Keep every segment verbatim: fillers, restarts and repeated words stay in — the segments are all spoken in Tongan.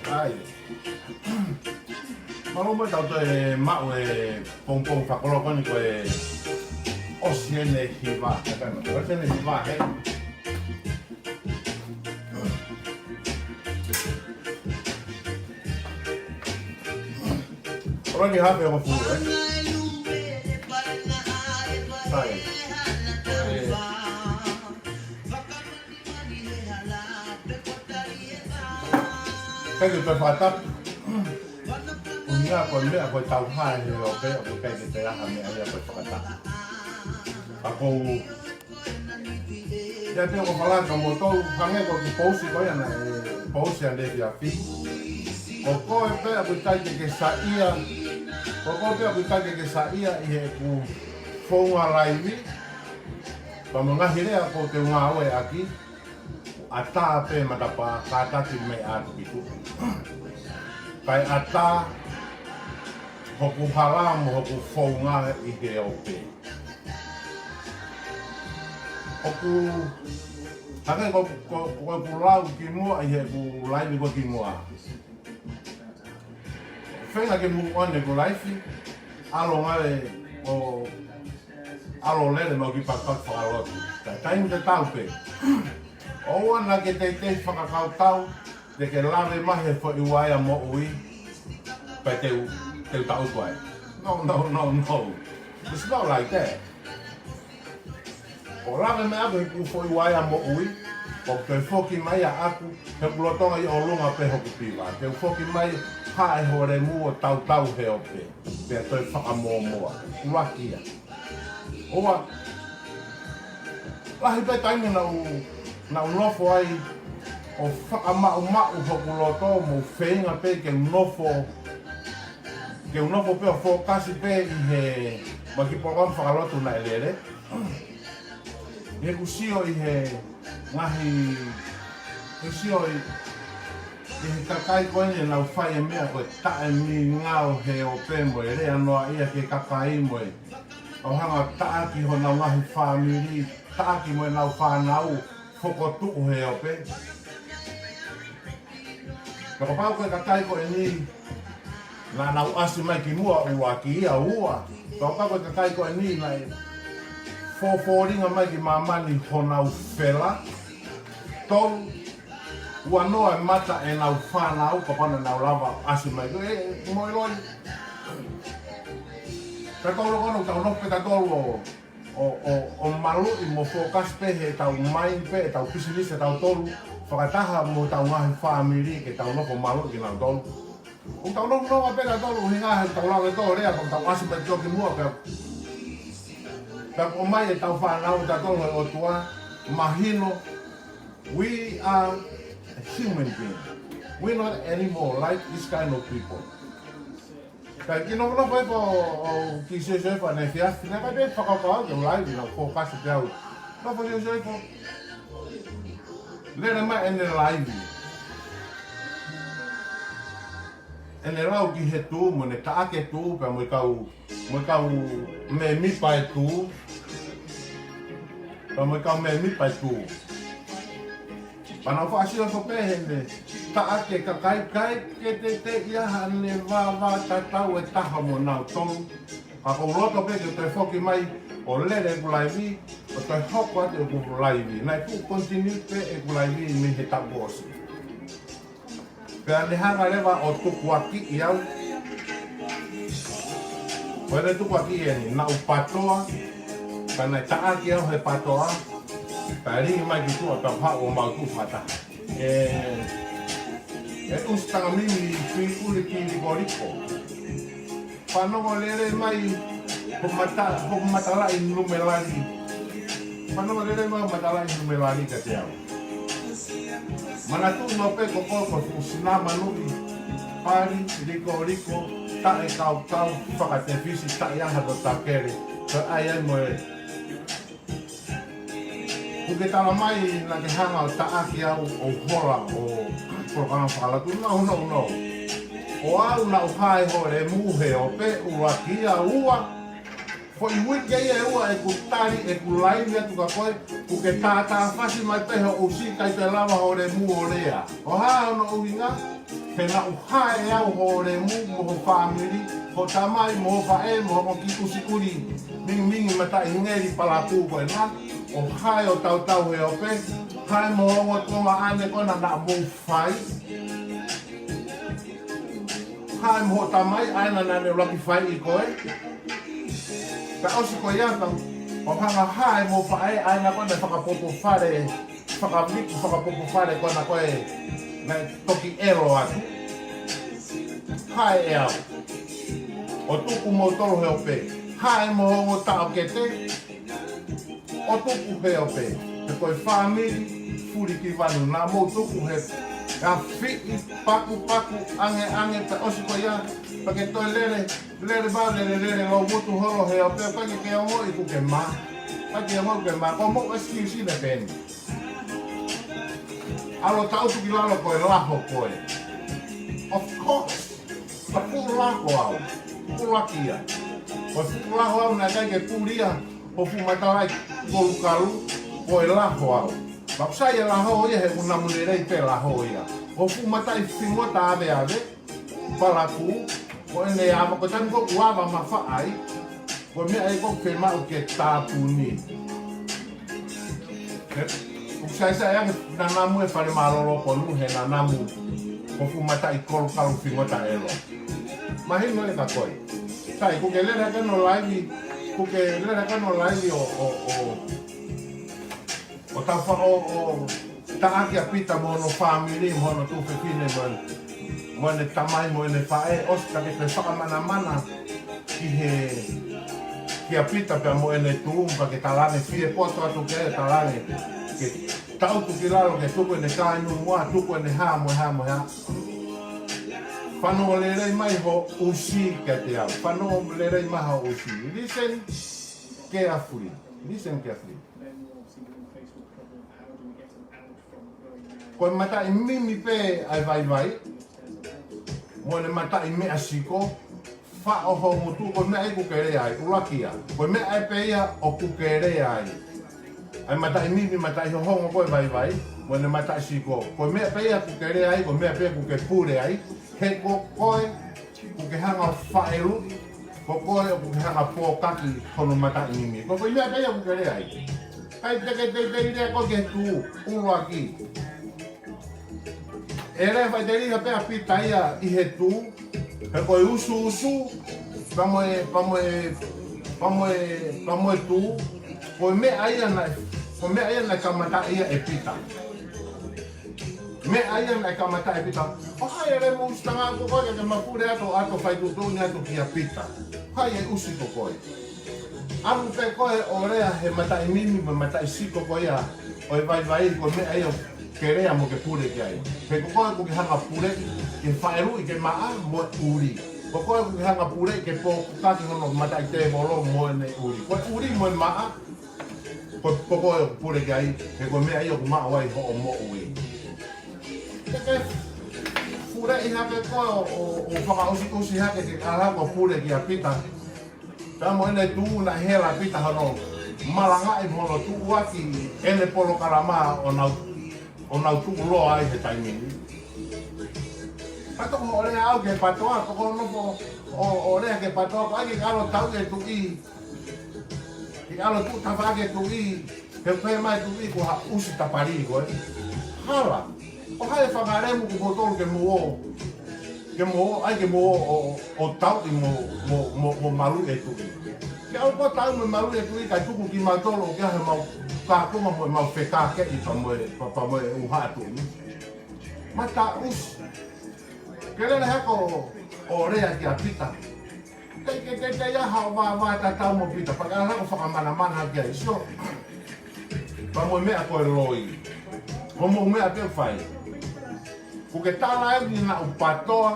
ʻAi. Mālō muʻa tau toe maʻu e pongipongi fakakoloa ko eni ko e ʻosi ʻene hiva. ʻOsi ʻene hiva, he. ʻOlani hape o fulu, ē? ʻAi. Thank you, pē fakatapu. ʻUhinga ko e meʻa ko e tau hae he ʻo pē, ʻoku ʻikai ke toe ʻi ai ha meʻa ia ko e fakatapu. Ka ʻoku ou ʻia te ʻoku fala ka mo tau hangē ko e kiʻi pousi ko ia naʻe pousi ʻanepō ʻi ʻapi. Ko koe pē ʻoku ʻikai ke ke saiʻia. Ko koe pē ʻoku ʻikai ke ke saiʻia ʻi heʻeku founga laivi. Pea mo e ngaahi lea ʻoku te ngāueʻaki. ʻAtā pē matapā, kātaki mei ʻatukituki. Kae ʻatā hoku hala mo hoku founga ʻi he ʻope. ʻOku, hangē ko, ko, ko ʻeku lau kimuʻa ʻi heʻeku laivi ko kimuʻa. Feinga ke move on ʻeku life, ʻalu ngale ʻo ʻalu lele mai ki he pakipaki fakalotu. Ka taimi tatau pē, ʻoua naʻa ke teitei fakakaukau te ke lave mai he foʻi uaea moʻui pea te u, te u taʻutu ai. No, no, no, no. It's not like that. ʻO lave mai ʻaku he ʻeku foʻi uaea moʻui, ʻoku toe foki mai ʻaku, he ʻoku lolotonga ʻi ʻolunga pē hoku piva. Te u foki mai, haʻe ho lemu ʻo tautau he ope, pea toe fakamōmoa. ʻUluaki ia. ʻOua, lahi pē taimi naʻa ku, naʻa ku nofo ai ʻo fakamaʻumaʻu hoku loto mo feinga pē ke u nofo, ke u nofo pē ʻo fokasi pē ʻi he, mo e kiʻi polokalama fakalotu naʻe lele. ʻI heʻeku sio ʻi he ngaahi, ʻeku sio ʻi, ʻi he kakai ko eni ʻenau fai e meʻa ko e taʻemingao he ope mo e lea noaʻia ki he kakai mo e ʻo hanga ʻo taʻaki honau ngaahi fāmili, taʻaki mo ʻenau fānau, fokotuʻu he ope. Pea kapau ko e kakai ko eni naʻa nau ʻasi mai ki muʻa, ʻuluaki ia. Ua, pea kapau ko e kakai ko eni naʻe fōfōlinga mai ki māmani honau fela. Tolu, ua noa e mata ʻenau fānau, kapau naʻa nau lava ʻasi mai. Ko e, mo e loi. Ka tolu ko ena, tau nofo pē tautolu ʻo, ʻo, ʻo, ʻo maluʻi mo fokasi pē he ʻetau mind pē, ʻetau pisinisi, ʻetau tolu, fakataha mo ʻetau ngaahi fāmili ke tau nofo maluʻi kinautolu. ʻO tau nofo nofo pē tautolu, ʻuhinga he tau lave tō lea, ko tau ʻasi mai tō ki muʻa pea, pea ʻomai ʻetau fānau tautolu he ʻOtua, mahino, we are a human being. We're not animal like this kind of people. Ka kiʻi nofo nofo ʻo, ʻo kiʻi sio sio ʻi he efiafi, naʻe ʻikai pē fakakaukau ke u laivi, naʻa ku fokasi pē au. Nofo sio sio ʻi he, lele mai ʻene laivi. ʻEne lau ki he tū, mo ʻene taʻaki e tū, pea mo e kau, mo e kau mēmipa e tū. Pea mo e kau mēmipa e tū. Pea naʻa ku faʻa sio atu pē heʻene taʻaki e kakai, ʻikai ke teitei ʻi ai haʻane vavatatau ʻe taha mo nautolu. Ka ʻoku ou loto pē ke toe foki mai ʻo lele ʻeku laivi, ʻo toe hoko atu ʻeku laivi. Naʻe fuʻu continue pē ʻeku laivi mei he taʻu kuo ʻosi. Pea ne hanga leva ʻo tukuakiʻi au. Ko ʻene tukuakiʻi eni, naʻa ku patoa, pea naʻe taʻaki au he patoa, pea liʻi mai ki tuʻa pea haʻu ʻo mau tuʻu fakataha. ʻE, ʻe ʻusi tangamimi, tui ʻuli ki Likoliko. Fanongo lelei mai hoʻo mata-, hoʻo matalaʻi numelali. Fanongo lelei mai hoʻo matalaʻi numelali kiate au. Manatuʻi maʻu pē ko koe ko e fuʻu sina manuʻi, pali, Likoliko, taʻekaukau, fakatefisi, taʻe ʻi ai ha loto takele, ko e ʻai ai mo e Kuo ke tala mai naʻa ke hanga ʻo taʻaki au ʻo hola ʻo polokalama fakalotu. No, no, no. Ko au naʻa ku hae ho lemu he ope, ʻuluaki ia. Ua, foʻi uike ia ʻe ua ʻeku tali ʻeku laivi atu kia koe, kuo ke tātāfasi mai pē hoʻo ʻusi, ʻikai toe lava ho lemu ʻo lea. Ko e hā hono ʻuhinga? He naʻa ku hae au ho lemu mo ho fāmili, ho tamai mo ho faʻē mo hoʻo kiʻi ʻusi ʻuli mingimingi mataʻi ngeli palakū ko ena, ʻo hae ʻo tautau he ope, hae mo ho ongo tuongaʻane ko ena naʻa mou fai, hae mo ho tamai ʻa ena naʻa ne ʻuluaki fai ʻi koe. Pea ʻosi ko ia, ʻo hanga hae mo ho faʻē ʻa ena ko ena fakapopo fale, fakaviku fakapopo fale ko ena ko ē naʻe toki ʻelo atu. Hae ʻe au ʻo tuku moutolu he ope. Hae mo ho ongo taʻokete ʻo tuku he ope. He ko e fāmili Fulikivanu naʻa mou tuku he afiʻi pakupaku angeange pea ʻosi ko ia, pea ke toe lele, lele mau lele lele lou mutu holo he ope, pea ke ke ongoʻi kuo ke mā. Pea ke ongoʻi kuo ke mā, ko hoʻomou excuse eni pē eni. ʻAlu ʻo taʻutu ki lalo ko e laho koe. Of course. Ko e fuʻu laho au. ʻUluaki ia. Ko e fuʻu laho au naʻe ʻikai ke puli ia hoʻo fuʻu matalaʻi kolukalu, ko e laho au. Pea ʻoku sai e laho ia he ʻoku namu lelei pē laho ia. Hoʻo fuʻu mataʻi fingota aveave, palakū, Ko ʻene ava, ko e taimi ko ē ʻoku ava mafaʻa ai, ko e meʻa ia ʻoku fiemaʻu ke tāpuni. He ʻoku saisai ange nanamu e fale mālōlō ko Nuʻu he nanamu ko e fuʻu mataʻi kolu kalu fingota ʻelo. Mahino ē ka ko e. Sai, ʻoku ke lele hake ʻo laivi, ʻoku ke lele hake ʻo laivi ʻo, ʻo, ʻo, ʻo tau fa-, ʻo, ʻo taʻaki ʻa Pita mo hono fāmili, mo hono tuofefine, mo, mo ʻene tamai, mo ʻene faʻē, ʻosi ka ke toe fakamanamana ki he, kia Pita pea mo ʻene tuʻu, ka ke talaange fie poto atu ke talaange, ke tautu ki lalo ke tuku ʻene kāinumuʻa, tuku ʻene hā, mo e hā, mo e hā. Fanongo lelei mai hoʻo ʻusi kiate au. Fanongo lelei mai hoʻo ʻusi. Listen carefully. Listen carefully. Ko e mataʻi mimi pē ʻa e vaivai, mo ʻene mataʻi meʻa siko, faʻo ho ngutu, ko e meʻa ia ʻoku ke lea ai, ʻuluaki ia. Ko e meʻa ia pē ia ʻoku ke lea ai. ʻA e mataʻi mimi, mataʻi hohongo ko e vaivai, mo ʻene mataʻi siko. Ko e meʻa pē ia ʻoku ke lea ai, ko e meʻa pē ia ʻoku ke pule ai, he ko koe ʻoku ke hanga ʻo faʻeluʻi, ko koe ʻoku ke hanga ʻo pōkaki hono mataʻi mimi. Ko e meʻa pē ia ʻoku ke lea ai. ʻIkai te ke teitei lea koe ki he tuʻu, ʻuluaki. ʻE lea faʻiteliha pē ʻa Pita ia ʻi he tuʻu, he ko e usuusu, pea mo e, pea mo e, pea mo e, pea mo e tuʻu, ko e meʻa ia naʻe, ko e meʻa ia naʻe kamataʻi ia ʻe Pita. Meʻa ia naʻe kamataʻi ʻe Pita. ʻO hai e lemu ʻusi tangata ko koe ke ke mapule atu, atu fai tuʻutuʻuni atu kia Pita. Hai e ʻusi ko koe. ʻAlu pē koe ʻo lea he mataʻi mimi mo e mataʻi siko ko ia ʻo e vaivai, ko e meʻa ia ʻoku ke lea mo ke pule ki ai. He ko koe ʻoku ke hanga ʻo pule, ke faʻeluʻi ke maʻa mo e ʻuli. Ko koe ʻoku ke hanga ʻo pule, ke pōkaki hono mataʻi tēvolo mo ʻene ʻuli. Ko e ʻuli mo e maʻa, ko, ko koe ʻoku pule ki ai, he ko e meʻa ia ʻoku maʻu ai hoʻo moʻui. Ke ke fuleʻi hake koe ʻo, ʻo, ʻo fakaʻusiʻusi hake ke ʻalu ʻo pule kia Pita. Pea mo ʻene tuʻu naʻe hela ʻa Pita hono malangaʻi mo hono tuʻuaki ʻene polokalama ʻo nau, ʻo nau tuʻuloa ai he taimi ni. Ka toko hoʻo lea au ki he PTOA, toko nofo ʻo, ʻo lea ki he PTOA, ko e ʻai ke ʻalu ʻo tauʻi e tuʻi. Ke ʻalu ʻo tuʻu tafaʻaki e tuʻi, he pehē mai e tuʻi ko ha ʻusi tapali koe. Hala, ʻo hai e fakalemu kuo mou tolu ke mou ō, ke mou ō, ʻai ke mou ō, ʻo, ʻo tauʻi mo, mo, mo, mo maluʻi e tuʻi. Ke ʻalu koe ʻo tauʻi mo maluʻi e tuʻi, kae tuku kimautolu ʻo ke ʻai ke mau kākonga mo mau fekākeʻi pea mo e, pea, pea mo e ʻuha tuʻi. Mataʻusi. Ke lele hake ʻo, ʻo lea kia Pita. Ke, ke, ke, ke ʻi ai haʻo vāvātatau mo Pita, pea ke ʻalu ʻo fakamanamana ki ai, sio. Pea mo e meʻa ko e loi. Ko hoʻomou meʻa ke fai. ʻOku ke tala eni naʻa ku PTOA.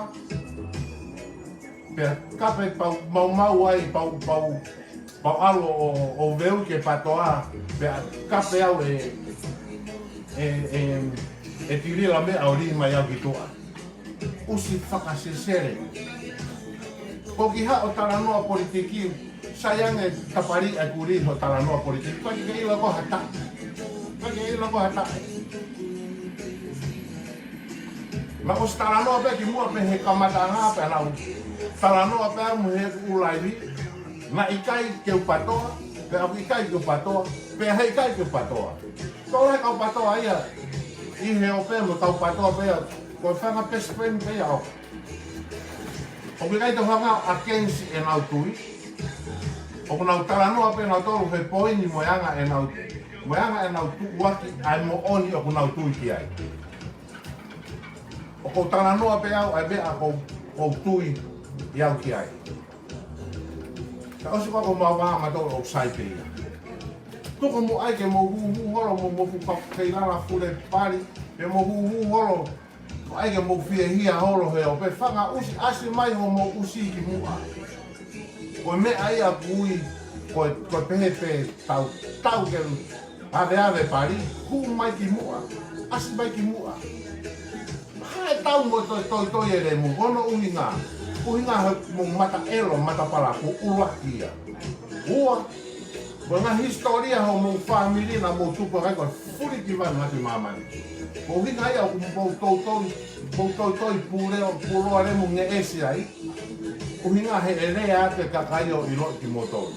Pea kape pea u maumau ai, pea u, pea u, pea u ʻalu ʻo, ʻo, ʻo veu ki he PTOA. Pea kape au ʻe, ʻe, ʻe, ʻe Tilila Meʻa ʻo lī mai au ki tuʻa. ʻUsi fakasesele. Ko ki haʻo talanoa politiki, sai ange tapali ʻa e kulī hoʻo talanoa politiki. Pea ke ʻilo ko ha taʻe. Pea ke ʻilo ko ha taʻe. Naʻa ku ʻosi talanoa pē kimuʻa pē he kamataʻanga pea naʻa ku talanoa pē au mo e ʻū laivi. Naʻe ʻikai ke u PTOA, pea ʻoku ʻikai ke u PTOA, pea heʻikai ke u PTOA. Tō lahi e kau PTOA ia, ʻi he ope mo e kau PTOA pē ia, ko e fanga best friend pē ia ʻo. ʻOku ʻikai te u hanga ʻo against ʻenau tui. ʻOku nau talanoa pē nautolu he poini mo e anga ʻenau, mo e anga ʻenau tuʻuaki ʻa e moʻoni ʻoku nau tui ki ai. ʻOku ou talanoa pē au ʻa e meʻa ʻoku ou, ʻoku ou tui ʻe au ki ai. Ka ʻosi ko ē ʻoku mau vā mautolu ʻoku sai pē ia. Tuku muʻa ai ke mou hūhū holo mo mou fuka kei lala fule pali, ke mou hūhū holo, ʻai ke mou fiehia holo he ope, fanga ʻusi, ʻasi mai hoʻomou ʻusi kimuʻa. Ko e meʻa ia ʻoku ui, ko e, ko e pehē pē tau, tau ke aveave pali, hū mai kimuʻa, ʻasi mai kimuʻa. Haʻu ʻo tau mo e toitoi e lemu, ko hono ʻuhinga, ʻuhinga hoʻomou mata ʻelo, mata palaku, ʻuluaki ia. Ua, ko e ngaahi hisitōlia hoʻomou fāmili naʻa mou tupu ai ko e fuli ki vanu ʻi māmani. Ko e ʻuhinga ia ʻoku mou toitoi, mou toitoi pule ʻo puloa lemu ngeʻesi ai. ʻUhinga he ʻe lea atu e kakai ʻo ʻiloʻi kimoutolu.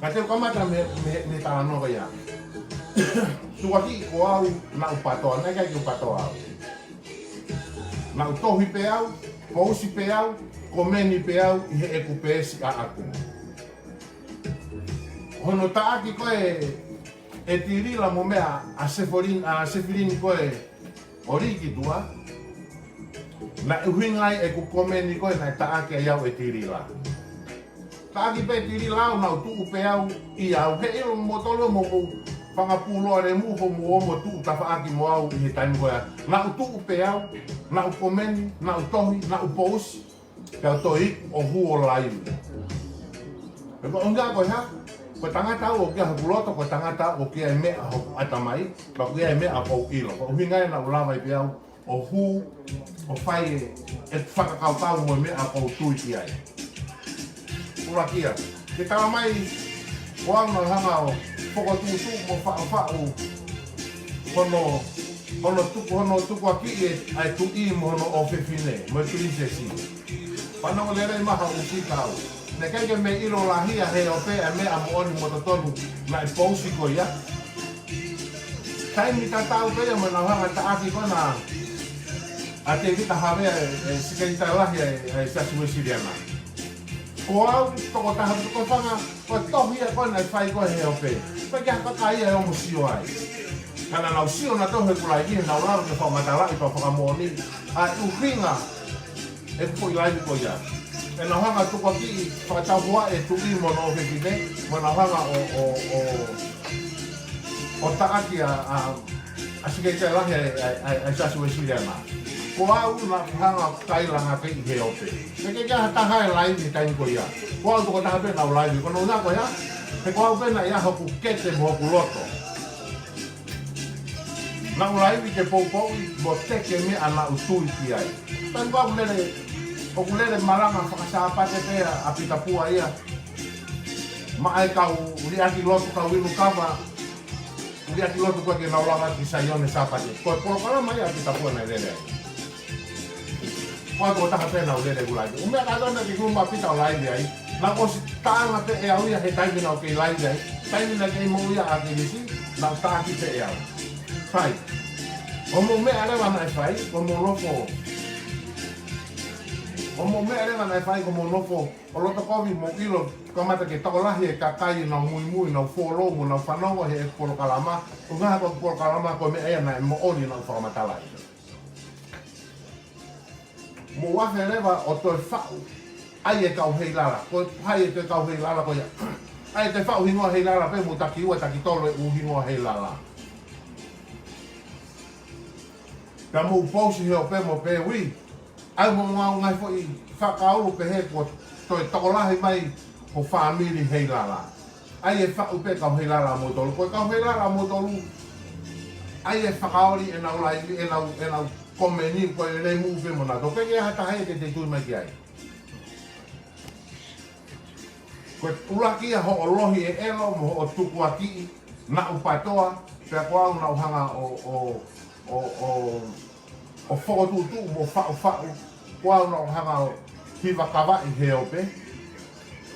Ka te u kamata mei he, mei he, mei he talanoa ia. Tukuakiʻi, ko au naʻá ku patoa, naʻe ʻikai ke u patoa au. Naʻá ku tohi pē au, pousi pē au, komeni pē au ʻi heʻeku peesi ʻaʻaku. Hono taʻaki ko ē ʻe Tilila mo meʻa ʻa Sefilini, ʻa Sefilini ko ē ʻo lī ki tuʻa, naʻe ʻuhinga ai ʻeku komeni ko ē naʻe taʻaki ai au ʻe Tilila. Taʻaki pē Tilila au, naʻá ku tuʻu pē au ia, ʻo hē ʻilo mo tolo mo mou fanga puloa lemu, ko mou ō mo tuʻu tafaʻaki mo au ʻi he taimi ko ia. Naʻá ku tuʻu pē au, naʻá ku komeni, naʻá ku tohi, naʻá ku pousi, pea u toe iku ʻo hū ʻo laivi. Pea ko e ʻuhinga ko e hā? Ko e tangata au ʻoku ʻi ai hoku loto, ko e tangata au ʻoku ʻi ai e meʻa hoku ʻatamai, pea ʻoku ʻi ai e meʻa ʻoku ou ʻilo. Ko e ʻuhinga ia naʻá ku lava ai pē au ʻo hū, ʻo fai e, e fakakaukau mo e meʻa ʻoku ou tui ki ai. ʻUluaki ia, ke tala mai, ko au naʻá ku hanga ʻo fokotuʻutuʻu mo faʻufaʻu hono, hono tuku, hono tukuakiʻi e, ʻa e tuʻi mo hono ʻofefine, mo e pilinisesi. Fanongo lelei mai haʻo ʻuhiki au. Naʻe ʻikai ke mei ʻilo lahi ʻa Heope ʻa e meʻa moʻoni mo totonu naʻe pousi ko ia. Taimi tatau pē ia mo ʻenau hanga ʻo taʻaki ko ena ʻa Tēvita Havea, e, e Sekelitali Lahi ʻa e, e Siasi Uēsiliana. Ko au, tokotaha, ko e fanga, ko e tohi ia ko ē naʻe fai ko ē ʻe Heope. Ko e kiʻi kakai ia ʻe ongo sio ai. Ka naʻa nau sio nautolu he kulai ki, nau lava ke fakamatalaʻi, fakamoʻoni ʻa e ʻuhinga ʻeku foʻi laivi ko ia. ʻEnau hanga ʻo tukuakiʻi, fakatauhoaʻi e tuʻi mo hono ʻofefine, mo ʻenau hanga ʻo, ʻo, ʻo, ʻo taʻaki ʻa, ʻa, ʻa Sekelitali Lahi ʻa e, ʻa e, ʻa e, ʻa e Siasi Uēsiliana. Ko au naʻá ku hanga ʻo kaila ange pē ʻi Heope. Naʻe ʻikai ke ʻi ai ha taha ʻe laivi he taimi ko ia. Ko au tokotaha pē naʻá ku laivi. Ko hono ʻuhinga ko e hā? He ko au pē naʻe ʻi ai hoku kete mo hoku loto. Naʻá ku laivi ke poupouʻi mo teke meʻa naʻá ku tui ki ai. Taimi ko ē ʻoku lele, ʻoku lele malanga faka-Sāpate pē ʻa Pita Pua ia maʻá e kau liʻaki lotu, kau inu kava liʻaki lotu ko ē ke nau lava ki Saione Sāpate. Ko e polokalama ia ʻa Pita Pua naʻe lele ai. Ko au tokotaha pē naʻá ku lele ʻeku laivi. ʻUmeʻa kātoa naʻe kei hū mai ʻa Pita ʻo laivi ai, naʻá ku ʻosi taʻanga pē ʻe au ia he taimi naʻá ku kei laivi ai. Taimi naʻe kei moʻui ai ʻa ʻAkilisi, naʻá ku taʻaki pē ʻe au. Sai. Ko hoʻomou meʻa leva naʻe fai, ko hoʻomou nofo. Ko hoʻomou meʻa leva naʻe fai, ko hoʻomou nofo ʻo loto kovi mo ʻilo, kamata ke tokolahi e kakai ʻenau muimui, ʻenau follow mo ʻenau fanongo he polokalama, ʻuhinga ko e polokalama ko e meʻa ia naʻe moʻoni naʻá ku fakamatalaʻi. Mou afe leva ʻo toe faʻu ai e kau Heilala, ko hai e toe kau Heilala ko ia. ʻAi e toe faʻu hingoa Heilala pē, mou taki ua, taki tolu e ʻū hingoa Heilala. Pea mou pousi Heope mo pehē, ʻuhi, ʻai mo ngau ngai foʻi fakaulu pehē kuo toe tokolahi mai ho fāmili Heilala. ʻAi e faʻu pē kau Heilala ʻamoutolu. Ko e kau Heilala ʻamoutolu, ʻai e fakaoli ʻenau laivi, ʻenau, ʻenau komeni, ko e lemu pē mo nautolu. ʻIkai ke ʻi ai ha taha ia te te tui mai ki ai. Ko e ʻuluaki ia hoʻo lohi ʻeʻelo mo hoʻo tukuakiʻi, naʻá ku patoa, pea ko au naʻá ku hanga ʻo, ʻo, ʻo, ʻo, ʻo fokotuʻutuʻu mo faʻufaʻu, ko au naʻá ku hanga ʻo hiva kavaʻi Heope,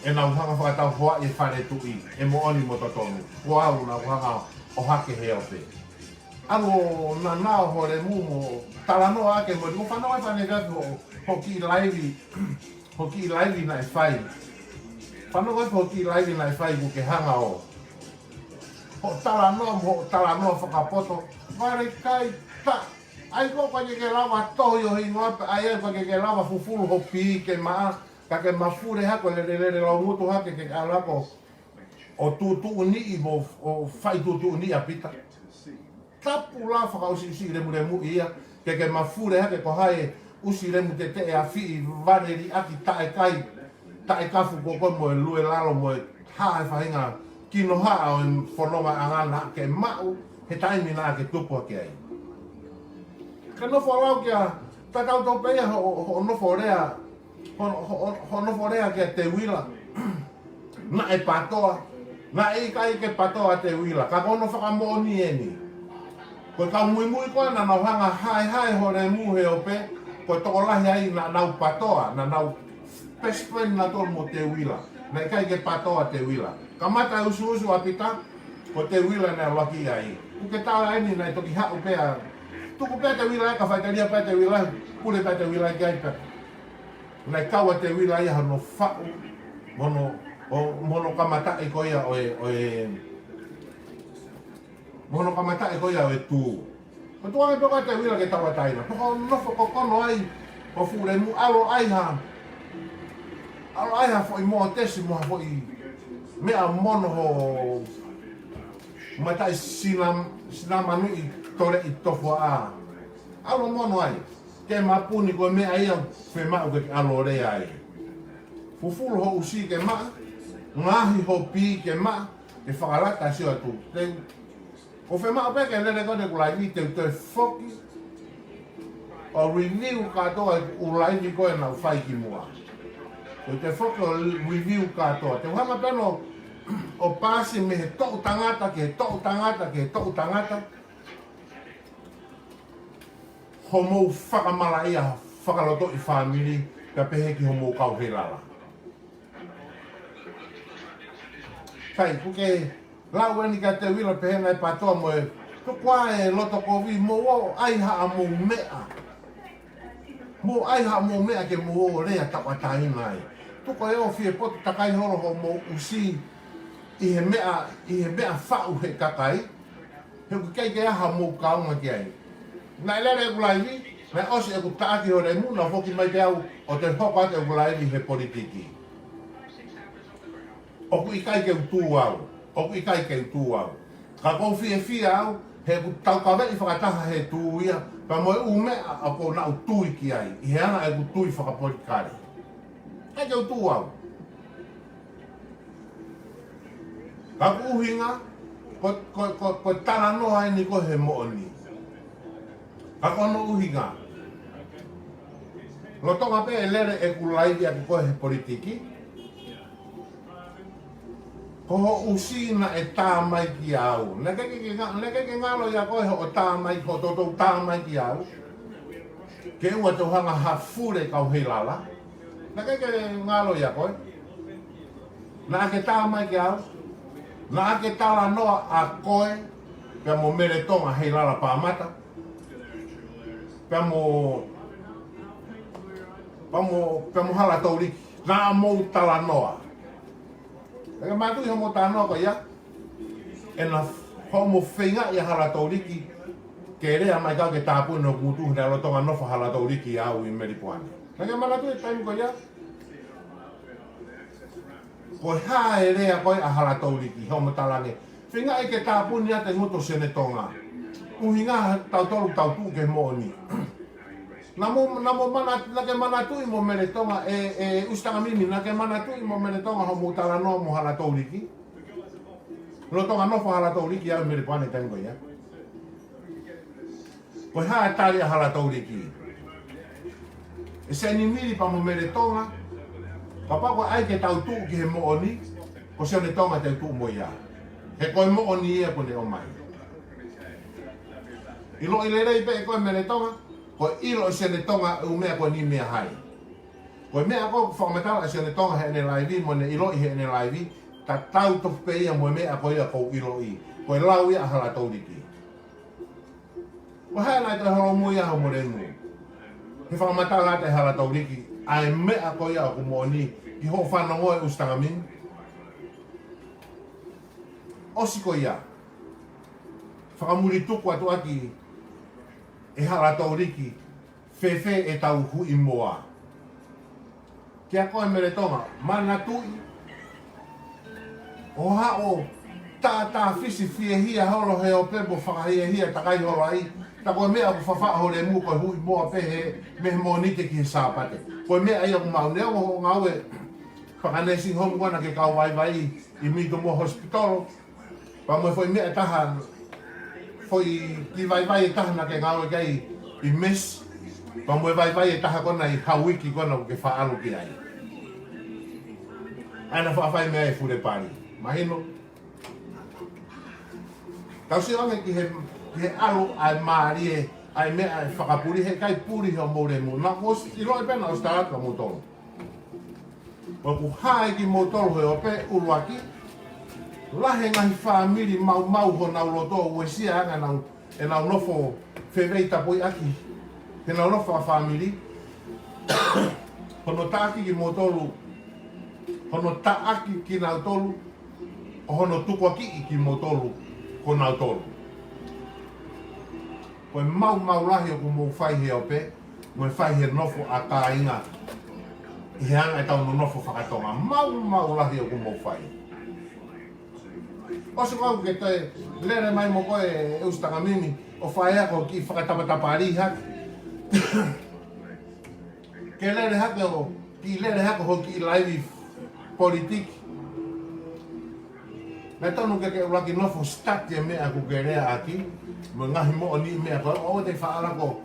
ʻenau hanga ʻo fakatauhoaʻi e fale tuʻi, ʻe moʻoni mo totonu. Ko au naʻá ku hanga ʻo ʻohake Heope. ʻAlu ʻo nanao ho lemu mo talanoa ake mo, mo fanongo ʻi he fānau ʻi he efiafi hoʻo, hoʻo kiʻi laivi, hoʻo kiʻi laivi naʻe fai. Fanongo ʻi hoʻo kiʻi laivi naʻe fai kuo ke hanga ʻo, hoʻo talanoa mo hoʻo talanoa fakapoto. Vale kai ta. ʻAi ko ē ʻoku ʻikai ke ke lava tohi ho hingoa pē, ʻai ʻoku ʻikai ke ke lava fufulu ho pī ke maʻa, ka ke mafuli hake ʻo lele, lele laungutu hake ke ʻalu ʻo, ʻo tuʻutuʻuni mo, ʻo fai tuʻutuʻuni ʻa Pita. Tapu la fakaʻusiʻusi lemulemuʻi ia, ke ke mafuli hake ko hai ʻusi lemu teteʻe afiʻi vale liʻaki taʻekai, taʻekafu ko koe mo e lue lalo mo e hā e faʻahinga kinohaʻa ʻo e fononga ʻanga naʻá ke maʻu he taimi naʻá ke tupu hake ai. Ke nofo lau kia, tatau tofu pē ia hoʻo, hoʻo nofo lea, hoʻo, hoʻo, hoʻo nofo lea kia Teuila. Naʻe patoa, naʻe ʻikai ke patoa Teuila, ka ko hono fakamoʻoni eni. Ko e kau muimui ko ē naʻa nau hanga ʻo haehae ho lemu Heope, ko e tokolahi ai naʻa nau patoa, naʻa nau best friend naʻa tolu mo Teuila. Naʻe ʻikai ke pātoa Teuila. Kamata e usuusu ʻa Pita, ko Teuila naʻe ʻalu ʻaki ai. ʻOku ke tala eni naʻe toki haʻu pē ʻa, tuku pē Teuila ia, ka faʻiteliha pē Teuila, pule pē Teuila ki ai pē. Naʻe kau ʻa Teuila ia hono faʻu, mo hono, ʻo, mo hono kamataʻi ko ia ʻo e, ʻo e, mo hono kamataʻi ko ia ʻo e tū. Ko e tuʻu ange pē ko ē ʻa Teuila ke tauʻatāina. Pea ko e nofo ko ē ʻoku ʻi ai, ko e fuʻu lemu ʻalu ʻo ʻai ha, ʻalu ʻo ʻai ha foʻi mōtesi mo ha foʻi meʻa mono ho mataʻi sina, sina manuʻi toleʻi tofuaʻa. ʻAlu ʻo mono ai. Ke mapuni ko e meʻa ia, fiemaʻu ke ke ʻalu ʻo lea ai. Fufulu ho ʻusi ke maʻa, ngaohi ho pī ke maʻa, ke fakalata sio atu. Te u, ʻoku fiemaʻu pē ke lele ko ē ʻeku laivi, te u toe foki ʻo review kātoa ʻeku laivi ko ē naʻa ku fai kimuʻa. Te u toe foki ʻo review kātoa. Te u hanga pē ʻo, ʻo paasi mei he toʻu tangata, ki he toʻu tangata, ki he toʻu tangata. Hoʻomou fakamalaʻia, fakalotoʻi fāmili, pea pehē ki hoʻomou kau heilala. Sai, ʻoku ke lau eni kia Teuila pehē naʻe pātoa mo e, tuku ā e loto kovi, mou ō ʻai haʻamou meʻa. Mou ʻai haʻamou meʻa ke mou ō lea tauʻatāina ai. Tuku e ō fie potu takai holo hoʻomou ʻusi ʻi he meʻa, ʻi he meʻa faʻu he kakai. He ʻoku ʻikai ke ʻi ai haʻamou kaunga ki ai. Naʻe lele ʻeku laivi, naʻe ʻosi ʻeku taʻaki ho lemu, naʻa ku foki mai pē au ʻo toe hoko atu ʻeku laivi he politiki. ʻOku ʻikai ke u tū au, ʻoku ʻikai ke u tū au. Ka ʻoku ou fiefia au, he ʻoku taukaveʻi fakataha he tū ia, pea mo e ʻū meʻa ʻoku ou naʻa ku tui ki ai, ʻi he anga ʻeku tui fakapolitikale. ʻIkai ke u tū au. Ka ko e ʻuhinga, ko, ko, ko, ko e talanoa eni ko ē he moʻoni. Ka ko hono ʻuhinga. Lolotonga pē ʻe lele ʻeku laivi ʻaku ko ē he politiki. Ko hoʻo ʻusi naʻe tā mai kia au. Naʻe ʻikai ke, ke nga-, naʻe ʻikai ke ngalo ia ko ē hoʻo tā mai, hoʻo toutou tā mai kia au. Ke ʻoua te u hanga ʻo fule kau heilala. Naʻe ʻikai ke ngalo ia ko ē. Naʻa ke tā mai kia au. Naʻa ke talanoa ʻa koe, pea mo Mele Tonga heilala Pāmata. Pea mo, pea mo, pea mo Hala Touliki. Naʻa mou talanoa. Naʻa ke manatuʻi hoʻomou talanoa ko ia. ʻEna hoʻomou feingaʻi ʻa Hala Touliki ke lea mai kau ke tāpuni hoku ngutu he naʻe lolotonga nofo ʻa Hala Touliki ʻia au ʻi Melipoane. Naʻa ke manatuʻi e taimi ko ia. Ko e hā e lea ko ē ʻa Hala Touliki, hoʻomou talaange. Feingaʻi ke tāpuni ʻa e ngutu ʻo Sione Tonga. ʻUhinga tautolu tau tuʻu ki he moʻoni. Naʻa mou, naʻa mou mana-, naʻa ke manatuʻi mo Mele Tonga, ʻe, ʻe ʻUsitangimimi, naʻa ke manatuʻi mo Mele Tonga hoʻomou talanoa mo Hala Touliki. Lolotonga nofo ʻa Hala Touliki ʻia au ʻi Melipoane taimi ko ia. Ko e hā e tali ʻa Hala Touliki. ʻE Sione Mili pea mo Mele Tonga, kapau ko e ʻai ke tau tuʻu ki he moʻoni, ko Sione Tonga te u tuʻu mo ia. He ko e moʻoni ia kuo ne ʻomai. ʻIloʻi lelei pē ʻe koe Mele Tonga, ko e ʻilo ʻe Sione Tonga e ʻū meʻa ko eni meʻa hai. Ko e meʻa ko ē ʻoku fakamatala ʻe Sione Tonga heʻene laivi, mo ne ʻiloʻi heʻene laivi, tatau tofu pē ia mo e meʻa ko ia ʻoku ou ʻiloʻi. Ko e lau ia ʻa Hala Touliki. Ko e hā e ngaahi toe holomui ʻa hoʻomou lemu. He fakamatala atu ʻe Hala Touliki, ʻa e meʻa ko ia ʻoku moʻoni, ki hoʻo fanongo ʻe ʻUsitangimimi. ʻOsi ko ia. Fakamulituku atu ʻaki ʻe Hala Touliki, fēfē ʻetau huʻi moa. Kia koe Mele Tonga, manatuʻi, ʻo haʻo tātāfisi fiehia holo he ope mo fakahiahia takai holo ai, tā ko e meʻa ʻoku fafaʻo ho lemu ko e huʻi moa pē he, mei he Mōnite ki he Sāpate. Ko e meʻa ia ʻoku maʻu neongo hoʻo ngāue, fakanesing home ko ē naʻa ke kau vaivai, ʻi Middlemore Hospital, pea mo e foʻi meʻa ʻe taha, foʻi kiʻi vaivai ʻe taha naʻa ke ngāue ki ai ʻi Mesi, pea mo e vaivai ʻe taha ko ena ʻi Hauiki ko ena ʻoku ke faʻa ʻalu ki ai. ʻA ena faʻa fai meʻa ʻi Fulepali. Mahino? Tau sio ange ki he, ki he ʻalu ʻa e mālie, ʻa e meʻa ʻe fakapuli, heʻikai puli hoʻomou lemu. Naʻa ku ʻosi, ʻiloʻi pē naʻa ʻosi tala atu kia moutolu. ʻOku hā ʻe kimoutolu he ope ʻuluaki, lahi e ngaahi fāmili maumau honau loto, uesia ange ʻenau, ʻenau nofo fefeitapuiʻaki, ʻenau nofo fakafāmili, hono taʻaki kimoutolu, hono taʻaki kinautolu, ʻo hono tukuakiʻi kimoutolu, ko nautolu. Ko e maumau lahi ʻoku mou fai he ope, mo e fai he nofo ʻa kāinga, ʻi he anga ʻetau nonofo fakatonga. Maumau lahi ʻoku mou fai. ʻOsi ko ē ke toe lele mai mo koe e usi takamimi, ʻo fai ʻa e kiʻi fakatapatapali hake. Ke lele hake ʻo, kiʻi lele hake ho kiʻi laivi politiki. Naʻe tonu ke ke ʻuluaki nofo study e meʻa ʻoku ke leaʻaki, mo e ngaahi moʻoniʻi meʻa ko ē, ʻoua te ke faʻa ʻalu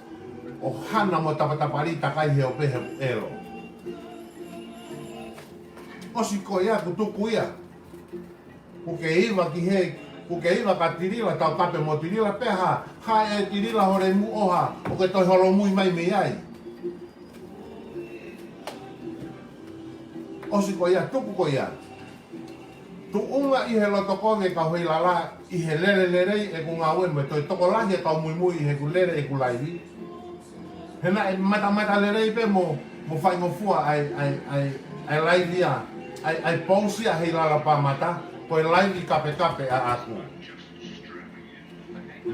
ʻo hana mo tapatapali takai he ope he ʻelo. ʻOsi ko ia, kuo tuku ia. Kuo ke iva ki he, kuo ke iva kia Tilila, tau kape mo Tilila, pea hā, hā ʻe Tilila ho lemu ʻo hā, ʻo ke toe holomui mai mei ai. ʻOsi ko ia, tuku ko ia. Tuʻunga ʻi he loto kovi e kau Heilala, ʻi he lele lelei ʻeku ngāue mo e toe tokolahi e kau muimui ʻi heʻeku lele ʻeku laivi. He naʻe matamata lelei pē mo, mo faingofua ʻa e, ʻa e, ʻa e, ʻa e laivi ʻa, ʻa e, ʻa e pousi ʻa Heilala Pāmata, ko e laivi kapekape ʻaʻaku.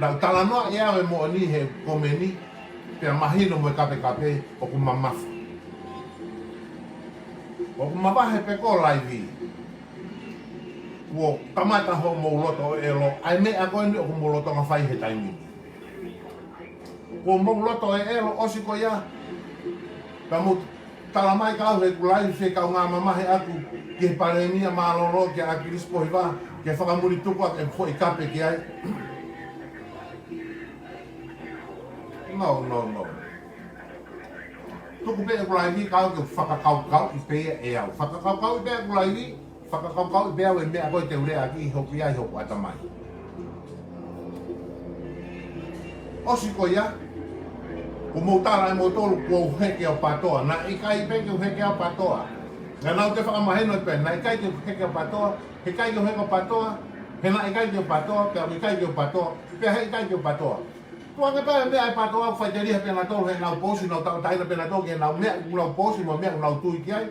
Naʻá ku talanoa ʻe au e moʻoni he komeni, pea mahino mo e kapekape ʻoku mamafa. ʻOku mavahe pē ko e laivi. Kuo kamata hoʻomou loto ʻo ʻelo, ʻa e meʻa ko eni ʻoku mou lolotonga fai he taimi ni. Kuo mou loto ʻo ʻelo ʻosi ko ia, ka mou tala mai kau he kulai fekaungāmamahi atu ki he Palēmia mālōlō kia ʻAkilisi Pohiva, ke fakamuli tuku ʻaki e foʻi kape ki ai. No, no, no. Tuku pē e kulai ni kau ke fakakaukauʻi pē ia ʻe au. Fakakaukauʻi pē e kulai ni, fakakaukauʻi pē au e meʻa ko ē te u leaʻaki hoku ia ʻi hoku ʻatamai. ʻOsi ko ia, kuo mou tala ʻe moutolu kuo u heke ʻo PTOA. Naʻe ʻikai pē ke u heke au PTOA. Naʻa nau toe fakamahino pē, naʻe ʻikai ke u heke au PTOA, he ʻikai ke u heke au PTOA, he naʻe ʻikai ke u PTOA, pea ʻikai ke u PTOA, pea he ʻikai ke u PTOA. Tuʻu ange pē e meʻa ʻa e PTOA, faiteliha pē nautolu heʻenau pousi, nau taʻutaʻeina pē nautolu ki heʻenau meʻa ʻoku nau pousi mo e meʻa ʻoku nau tui ki ai.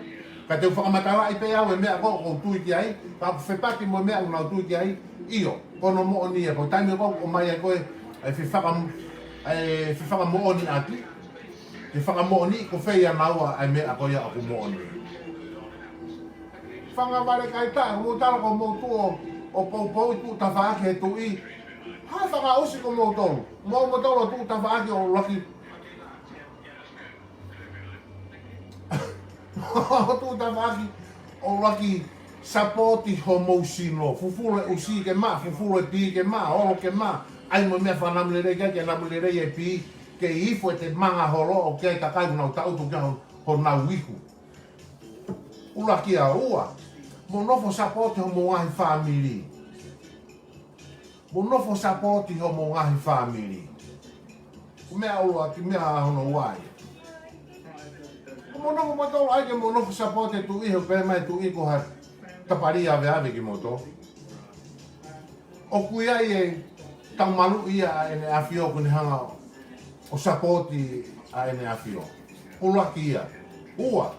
Ka te u fakamatalaʻi pē au e meʻa ko ē ʻoku ou tui ki ai, ka ʻoku fepaki mo e meʻa ʻoku nau tui ki ai, ʻio, ko hono moʻoni ia, ko e taimi ko ē ʻoku ʻomai ai ko ē, ʻa e fefaka-, ʻa e fefakamoʻoniʻaki, ke fakamoʻoniʻi ko fē ia naua ʻa e meʻa ko ia ʻoku moʻoni. Fanga vale kaitaha, mou tala ko mou tuʻu ʻo, ʻo poupouʻi tuʻu tafaʻaki he tuʻi. Hā fakaʻosi ko moutolu, mou moutolu ʻo tuʻu tafaʻaki ʻo ʻuluaki. ʻO tuʻu tafaʻaki ʻo ʻuluaki sapoti homou sino, fufulu e ʻusi ke maʻa, fufulu e pī ke maʻa, olo ke maʻa, ʻai mo e meʻa fakanamu lelei ke, ke namu lelei e pī, ke ifo e te manga holo ʻo ke kakai ʻoku nau taʻutu ki ai ho, honau ihu. ʻUluaki. ʻA ua, mou nofo sapoti homou ngaahi fāmili. Mou nofo sapoti homou ngaahi fāmili. Ko e meʻa ʻuluaki, meʻa hono ua ia. Ko mou nofo moutolu ai ke mou nofo sapoti e tuʻi, he ʻoku pehē mai e tuʻi ko ha tapali aveave kimoutolu. ʻOku ʻi ai e taumaluʻi ia ʻa ʻEne ʻAfio ʻoku ne hanga ʻo sapoti ʻa ʻEne ʻAfio. ʻUluaki ia. Ua.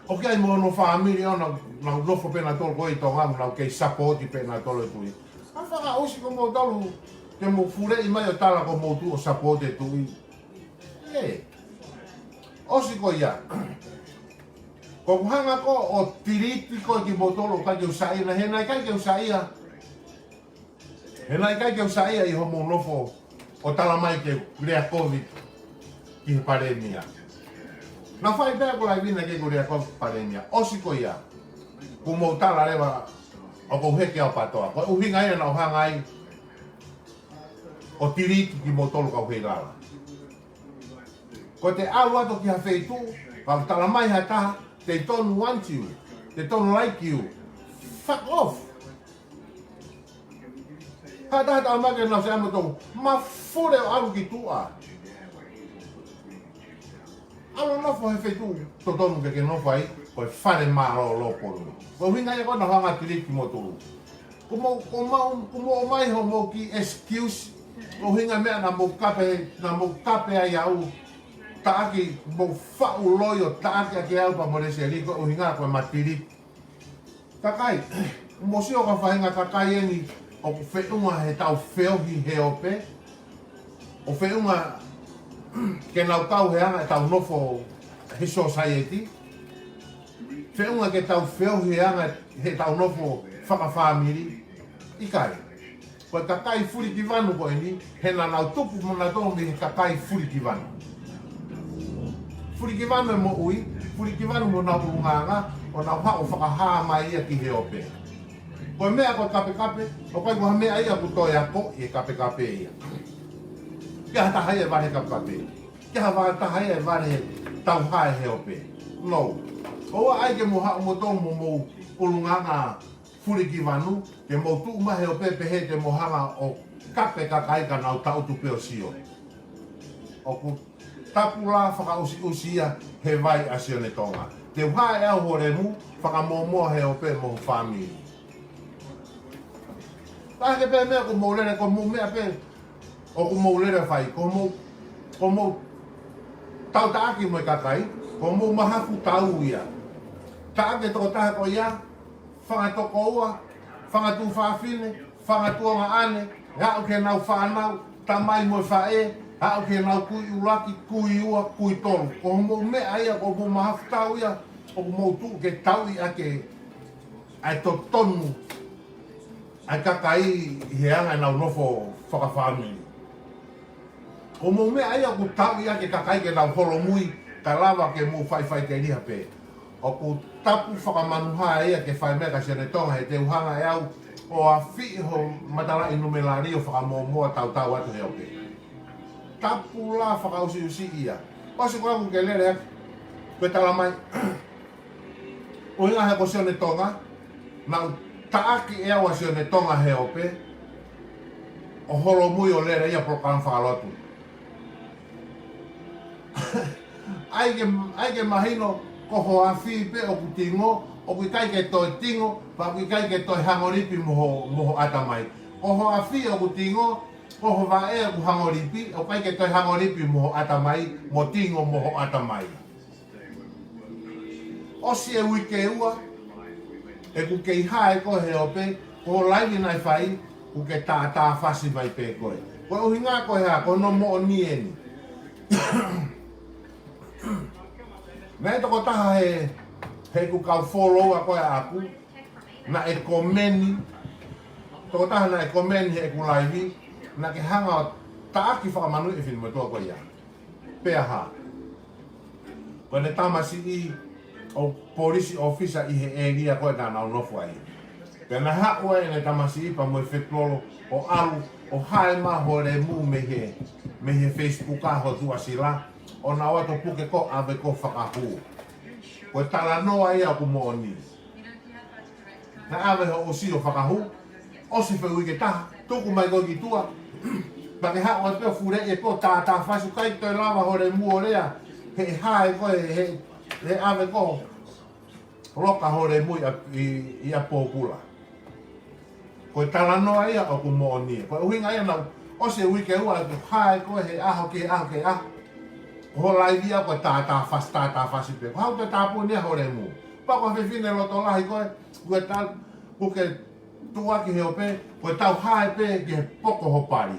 ʻOku ʻi ai mo hono fāmili ʻo nau, nau nofo pē nautolu ko ē ʻi Tonga, nau kei sapoti pē nautolu e tuʻi. Hā fakaʻosi ko moutolu ke mou fuleʻi mai ʻo tala ko mou tuʻu ʻo sapoti e tuʻi. ʻE. ʻOsi ko ia. Ko ʻeku hanga ko ē ʻo tiliti ko ē kimoutolu ʻoku ʻikai ke u saiʻia, he naʻe ʻikai ke u saiʻia. He naʻe ʻikai ke u saiʻia ʻi hoʻomou nofo ʻo tala mai ke u lea kovi ki he Palēmia. Naʻa ku fai pē ʻeku laivi naʻe ʻikai ke u lea kovi ki he Palēmia. ʻOsi ko ia. Kuo mou tala leva ʻoku ou heke au PTOA. Ko e ʻuhinga ia naʻa ku hanga ai ʻo tiliti kimoutolu kau Heilala. Ko ʻete ʻalu atu ki ha feituʻu, ka tala mai ha taha, they don't want you, they don't like you. Fuck off. Hata hata ʻamake nau se amo tau, mafule ʻo ʻalu ki tuʻa. ʻAlu ʻo nofo he feituʻu totonu ke ke nofo ai. ko e fale mālōlō Ponua. Ko e ʻuhinga ia ko ē naʻa nau hanga ʻo tiliki mo tulu. Ko mou, ko mau, ko mou ʻomai hoʻomou kiʻi excuse. Ko e ʻuhinga meʻa naʻa mou kape, naʻa mou kape ai au. Taʻaki, mou faʻu loi ʻo taʻaki ʻaki au pea mo Lesieli ko e ʻuhinga ko e ma tiliki. Kakai, mou sio ko e faʻahinga kakai eni ʻoku feʻunga heʻetau feohi he ope. ʻO feʻunga ke nau kau he anga ʻetau nofo he society. Feʻunga ke tau feohi he anga ʻetau nofo fakafāmili. ʻIkai. Ko e kakai Fulikivanu ko eni, he naʻa nau tupu mo nautolu mei he kakai Fulikivanu. Fulikivanu e moʻui, Fulikivanu mo honau ʻulungaanga, ʻo nau haʻu ʻo fakahā mai ia ki he ope. Ko e meʻa ko e kapekape, ʻoku ʻikai ko ha meʻa ia ʻoku toe akoʻi e kapekape ia. Ke ha taha ia ʻe vale he kapekape. Ke ha vale taha ia ʻe vale he tauhae he ope. No. ʻOua ʻai ke mou haʻu moutolu mo homou ʻulungaanga Fulikivanu, ke mou tuʻu mai he ope pehē te mou hanga ʻo kape kakai ka nau taʻutu pē ʻo sio. ʻOku tapu lā fakaʻusiʻusi ia he vai ʻa Sione Tonga. Te u hae au ho lemu, fakamōmoa he ope mo ho fāmili. Taha ke pē meʻa ko mou lele, ko mou meʻa pē, ʻoku mou lele fai, ko mou, ko mou tau taʻaki mo e kakai, ko mou mahafu tau ia. Taʻaki e tokotaha ko ia, fanga tokoua, fanga tuofāfine, fanga tuongaʻane, aʻu ki heʻenau fānau, tamai mo e faʻē, aʻu ki heʻenau kui ʻuluaki, kui ua, kui tolu. Ko hoʻomou meʻa ia, ko hoʻomou mahafu tau ia, ʻoku mou tuʻu ke tauʻi ʻaki ʻa e totonu ʻa e kakai ʻi he anga ʻenau nofo fakafāmili. Ko hoʻomou meʻa ia ʻoku tauʻi ʻaki e kakai ke nau holomui, kae lava ke mou faʻifaʻiteliha pē. ʻOku tapu fakamanuhā ia ke fai meʻa kia Sione Tonga he te u hanga ʻe au ʻo afiʻi ho matalaʻi numelali ʻo fakamōmoa tautau atu he ope. Tapu lā fakaʻusiʻusi ia. ʻOsi ko ē ʻoku ke lele atu, ko e tala mai. ʻUhinga he ko Sione Tonga, naʻa ku taʻaki ʻe au ʻa Sione Tonga he ope, ʻo holomui ʻo lele ia polokalama fakalotu. ʻAi ke, ʻai ke mahino, ko ho afi pē ʻoku tingo, ʻoku ʻikai ke toe tingo, pea ʻoku ʻikai ke toe hangolipi mo ho, mo ho ʻatamai. Ko ho afi ʻoku tingo, ko ho vaʻe ʻoku hangolipi, ʻoku ʻikai ke toe hangolipi mo ho ʻatamai, mo tingo mo ho ʻatamai. ʻOsi e uike ua, ʻeku kei hae koe he ope, ko e laivi naʻe fai, ʻoku ke tātāfasi mai pē koe. Ko e ʻuhinga ko e hā, ko hono moʻoni eni. Naʻe tokotaha he, heʻeku kau follow ʻa koe ʻaʻaku, naʻe komeni, tokotaha naʻe komeni heʻeku laivi, naʻa ke hanga ʻo taʻaki fakamanuʻi e finemotuʻa ko ia. Pea hā. Ko ʻene tamasiʻi ʻoku police officer ʻi he area ko ē naʻa nau nofo ai. Pea naʻe haʻu ai ʻene tamasiʻi pea mo e fetololo ʻo ʻalu ʻo hae mai ho lemu mei he, mei he Facebook ʻa ho tuʻasila. ʻO nau ō atu ʻo puke koe ʻave koe ʻo fakahū. Ko e talanoa ia ʻoku moʻoni. Naʻe ʻave hoʻo ʻosi ʻo fakahū, ʻosi e uike ʻe taha, tuku mai koe ki tuʻa. Pea ke haʻu atu pē ʻo fuleʻi ʻe koe tātāfasi, ʻikai toe lava ho lemu ʻo lea, he hae koe, he, he ʻave koe ʻo loka ho lemu ʻi, ʻi, ʻi ʻapi pōpula. Ko e talanoa ia ʻoku moʻoni. Ko e ʻuhinga ia naʻa ku ʻosi e uike ua ʻeku hae koe he ʻaho ki he ʻaho ki he ʻaho. Ko ho laivi ia ko e tātāfasi, tātāfasi pē. Ko e haʻu toe tāpuni ia ho lemu. Pea ko e fefine loto lahi koe, ko e tau, ʻoku ke tuʻuaki he ope, ko e tau hae pē ki he poko ho pali.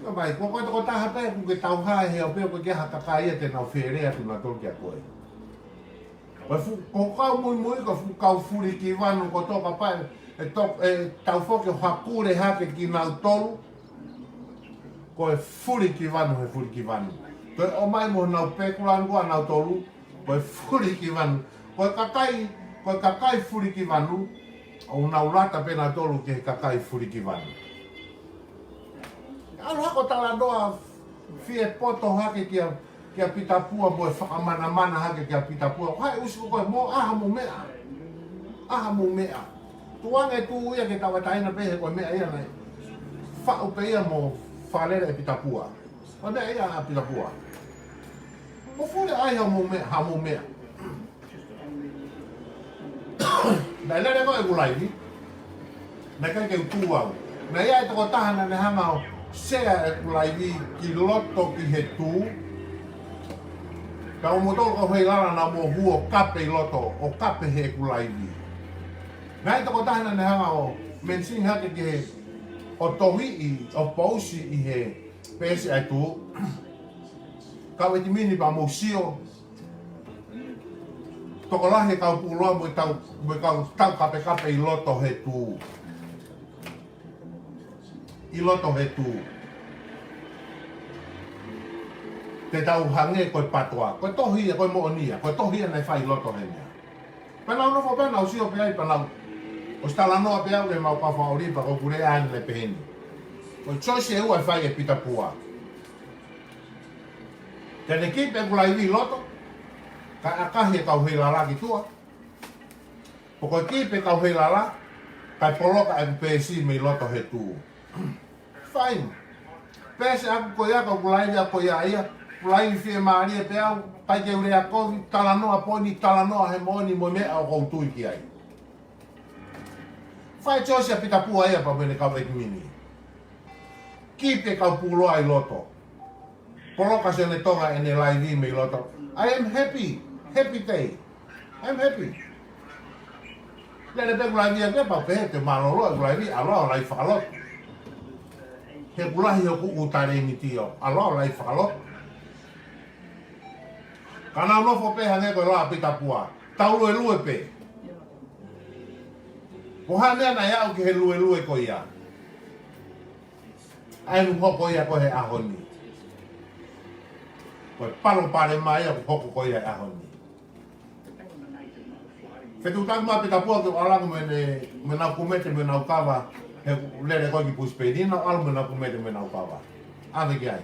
Ka mai, ko koe tokotaha pē, ʻoku ke tau hae he ope, ʻoku ʻikai ha kakai ia te nau fele atu nautolu kia koe. Ko e fu-, ko e kau muimui, ko e fuʻu kau Fulikivanu kotoa kapau ʻe to-, ʻe tau foki ʻo hakule hake kinautolu. Ko e Fulikivanu he Fulikivanu. Ko e ʻomai mo honau pekulani ko ē ʻanautolu, ko e Fulikivanu. Ko e kakai, ko e kakai Fulikivanu, ʻoku nau lata pē nautolu ki he kakai Fulikivanu. ʻAlu hake ʻo talanoa fie poto hake kia, kia Pitapua mo e fakamanamana hake kia Pitapua. Ko hai ʻusi ko koe mo ʻaha mo meʻa. ʻAha mo meʻa. Tuʻu ange tuʻu ia ke tauʻatāina pē he ko e meʻa ia naʻe faʻu pē ia mo fakalele ʻe Pitapua. Ko e meʻa ia ʻa Pitapua. Ko fule ai ha mou meʻa, ha mou meʻa. Naʻe lele ko ē ʻeku laivi. Naʻe ʻikai ke u tū au. Naʻe ʻi ai e tokotaha naʻa ne hanga ʻo sea ʻeku laivi ki loto ki he tū. Ka ʻo moutolu kau heilala naʻa mou hū ʻo kape ʻi loto, ʻo kape heʻeku laivi. Naʻe ʻi ai e tokotaha naʻa ne hanga ʻo mention hake ki he, ʻo tohiʻi, ʻo pousi ʻi he peesi ʻa e tū. Kau ʻetimini pea mou sio. Tokolahi e kau puloa mo e tau, mo e kau tau kapekape ʻi loto he tū. ʻI loto he tū. Te tau hangē ko e patoa. Ko e tohi ia, ko e moʻoni ia. Ko e tohi ia naʻe fai ʻi loto heni. Pea nau nofo pē nau sio pē ai pea nau ʻosi talanoa pē au ʻi heʻemau kau fakaʻoliva ko ʻeku lea ʻanenai pehē ni. Ko e choice ʻe ua ʻe fai ʻe Pitapua. Te ne kipi ʻeku laivi ʻi loto, kae ʻakahi e kau heilala ki tuʻa. Pe ko e kipi e kau heilala, kae poloka ʻeku peesi mei loto he tū. Fine. Peesi ʻaku ko ia, ko ʻeku laivi ʻaku ko ia ia, ʻeku laivi fiemālie pē au, ʻikai ke u lea kovi, talanoa poini, talanoa he moʻoni mo e meʻa ʻoku ou tui ki ai. Fai choice ʻa Pitapua ia pea mo ʻene kau ʻetimini. Kipi e kau puloa ʻi loto. Poloka Sione Tonga ʻene laivi mei loto. I am happy. Happy day. I am happy. Lele pē ʻeku laivi ʻaku ia pea u pehē te u mālōlō ʻeku laivi, ʻalu ʻo laivi fakalotu. He ʻoku lahi hoku ʻū talēniti ʻo ʻalu ʻo laivi fakalotu. Ka nau nofo pē hangē ko e lau ʻa Pitapua. Tau luelue pē. Ko e hā e meʻa naʻe aʻu ki he luelue ko ia. ʻA eni ʻoku hoko ia ko ē he ʻaho ni. Ko e palopalema ia ʻoku hoko ko ia he ʻaho ni. Fetuʻutaki mai ʻa Pitapua ke u ʻalu ange mo ʻene, mo ʻenau kumete, mo ʻenau kava, he lele ko ē ki Pusipeini, nau ʻalu mo ʻenau kumete, mo ʻenau kava. ʻAve ki ai.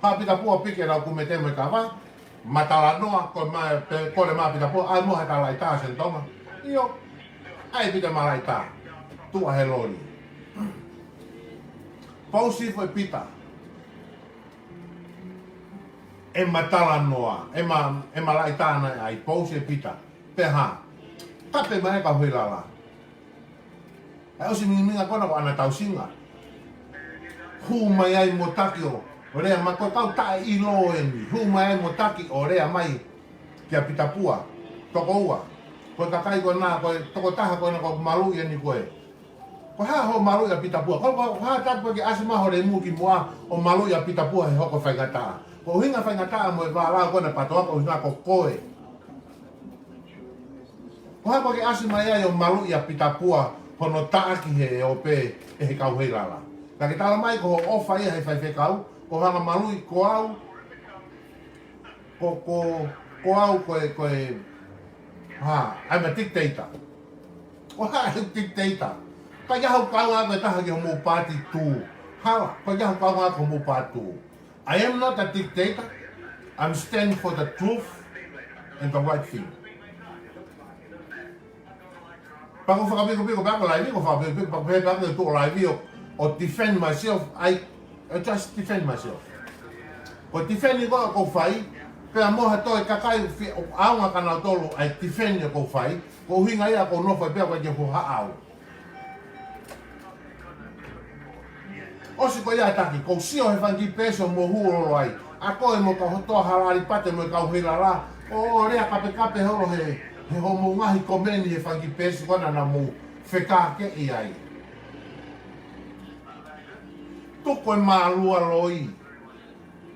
Pea Pitapua piki ʻenau kumete mo e kava, ma talanoa, ko e ma, pe, kole mai ʻa Pitapua, ʻai muʻa ha talaʻitā Sione Tonga. ʻIo, ʻai Pita malaʻitā. Tuʻa he loli. Pousi foʻi Pita. ʻE ma talanoa, ʻe ma, ʻe ma laʻitā naʻe ʻai, pousi ʻe Pita. Pea hā. Kape mai e kau heilala. ʻE ʻosi mingiminga ko ena ko ʻAna Tausinga. Hū mai ai mo taki ʻo, ʻo lea mai ko e kau taʻeʻilo eni. Hū mai ai mo taki ʻo lea mai kia Pitapua. Toko ua. Ko e kakai ko ena, ko e tokotaha ko ena ʻoku maluʻi eni ko ē. Ko e hā hoʻo maluʻi ʻa Pitapua? Ko, ko, ko e hā taki pē ke ʻasi mai ho lemu ki muʻa ʻo maluʻi ʻa Pitapua he hoko faingataʻa? Ko e ʻuhinga faingataʻa mo e vālau ko ena patoa ko e ʻuhinga ko koe. Ko e hā pē ke ʻasi mai ai ʻo maluʻi ʻa Pitapua hono taʻaki he ʻope ʻe he kau heilala. Ka ke tala mai ko hoʻo ʻofa ia he faifekau, ko hoʻo hanga maluʻi ko au, ko, ko, ko au ko e, ko e, hā, I'm a dictator. Ko e hā e dictator? ʻIkai ke u kaunga ʻe taha ki homou paati tū. Hala, ʻikai ke u kaunga ki homou paati tū. I am not a dictator. I'm standing for the truth and the right thing. Pea ko e fakapikopiko pē ʻaku laivi, ko e fakapikopiko, pea ko e pehē pē ʻaku ke tuʻu laivi ʻo, ʻo defend myself, I, I just defend myself. Ko e defend ko ē ʻoku ou fai, pea mo ha toe kakai fie ʻaonga kia nautolu ʻa e defend ʻoku ou fai, ko e ʻuhinga ia ʻoku ou nofo ai pea ʻoku ʻikai ke u hohaʻa au. ʻOsi ko ia e taki, ʻoku ou sio he fanga kiʻi peesi ʻo mou hū holo ai. ʻA koe mo e kau hotoa hala ʻalipate mo e kau heilala. ʻO, ʻo lea kapekape holo he, he hoʻomou ngaahi komeni he fanga kiʻi peesi ko ena naʻa mou fekākeʻi ai. Tuku e mālualoi.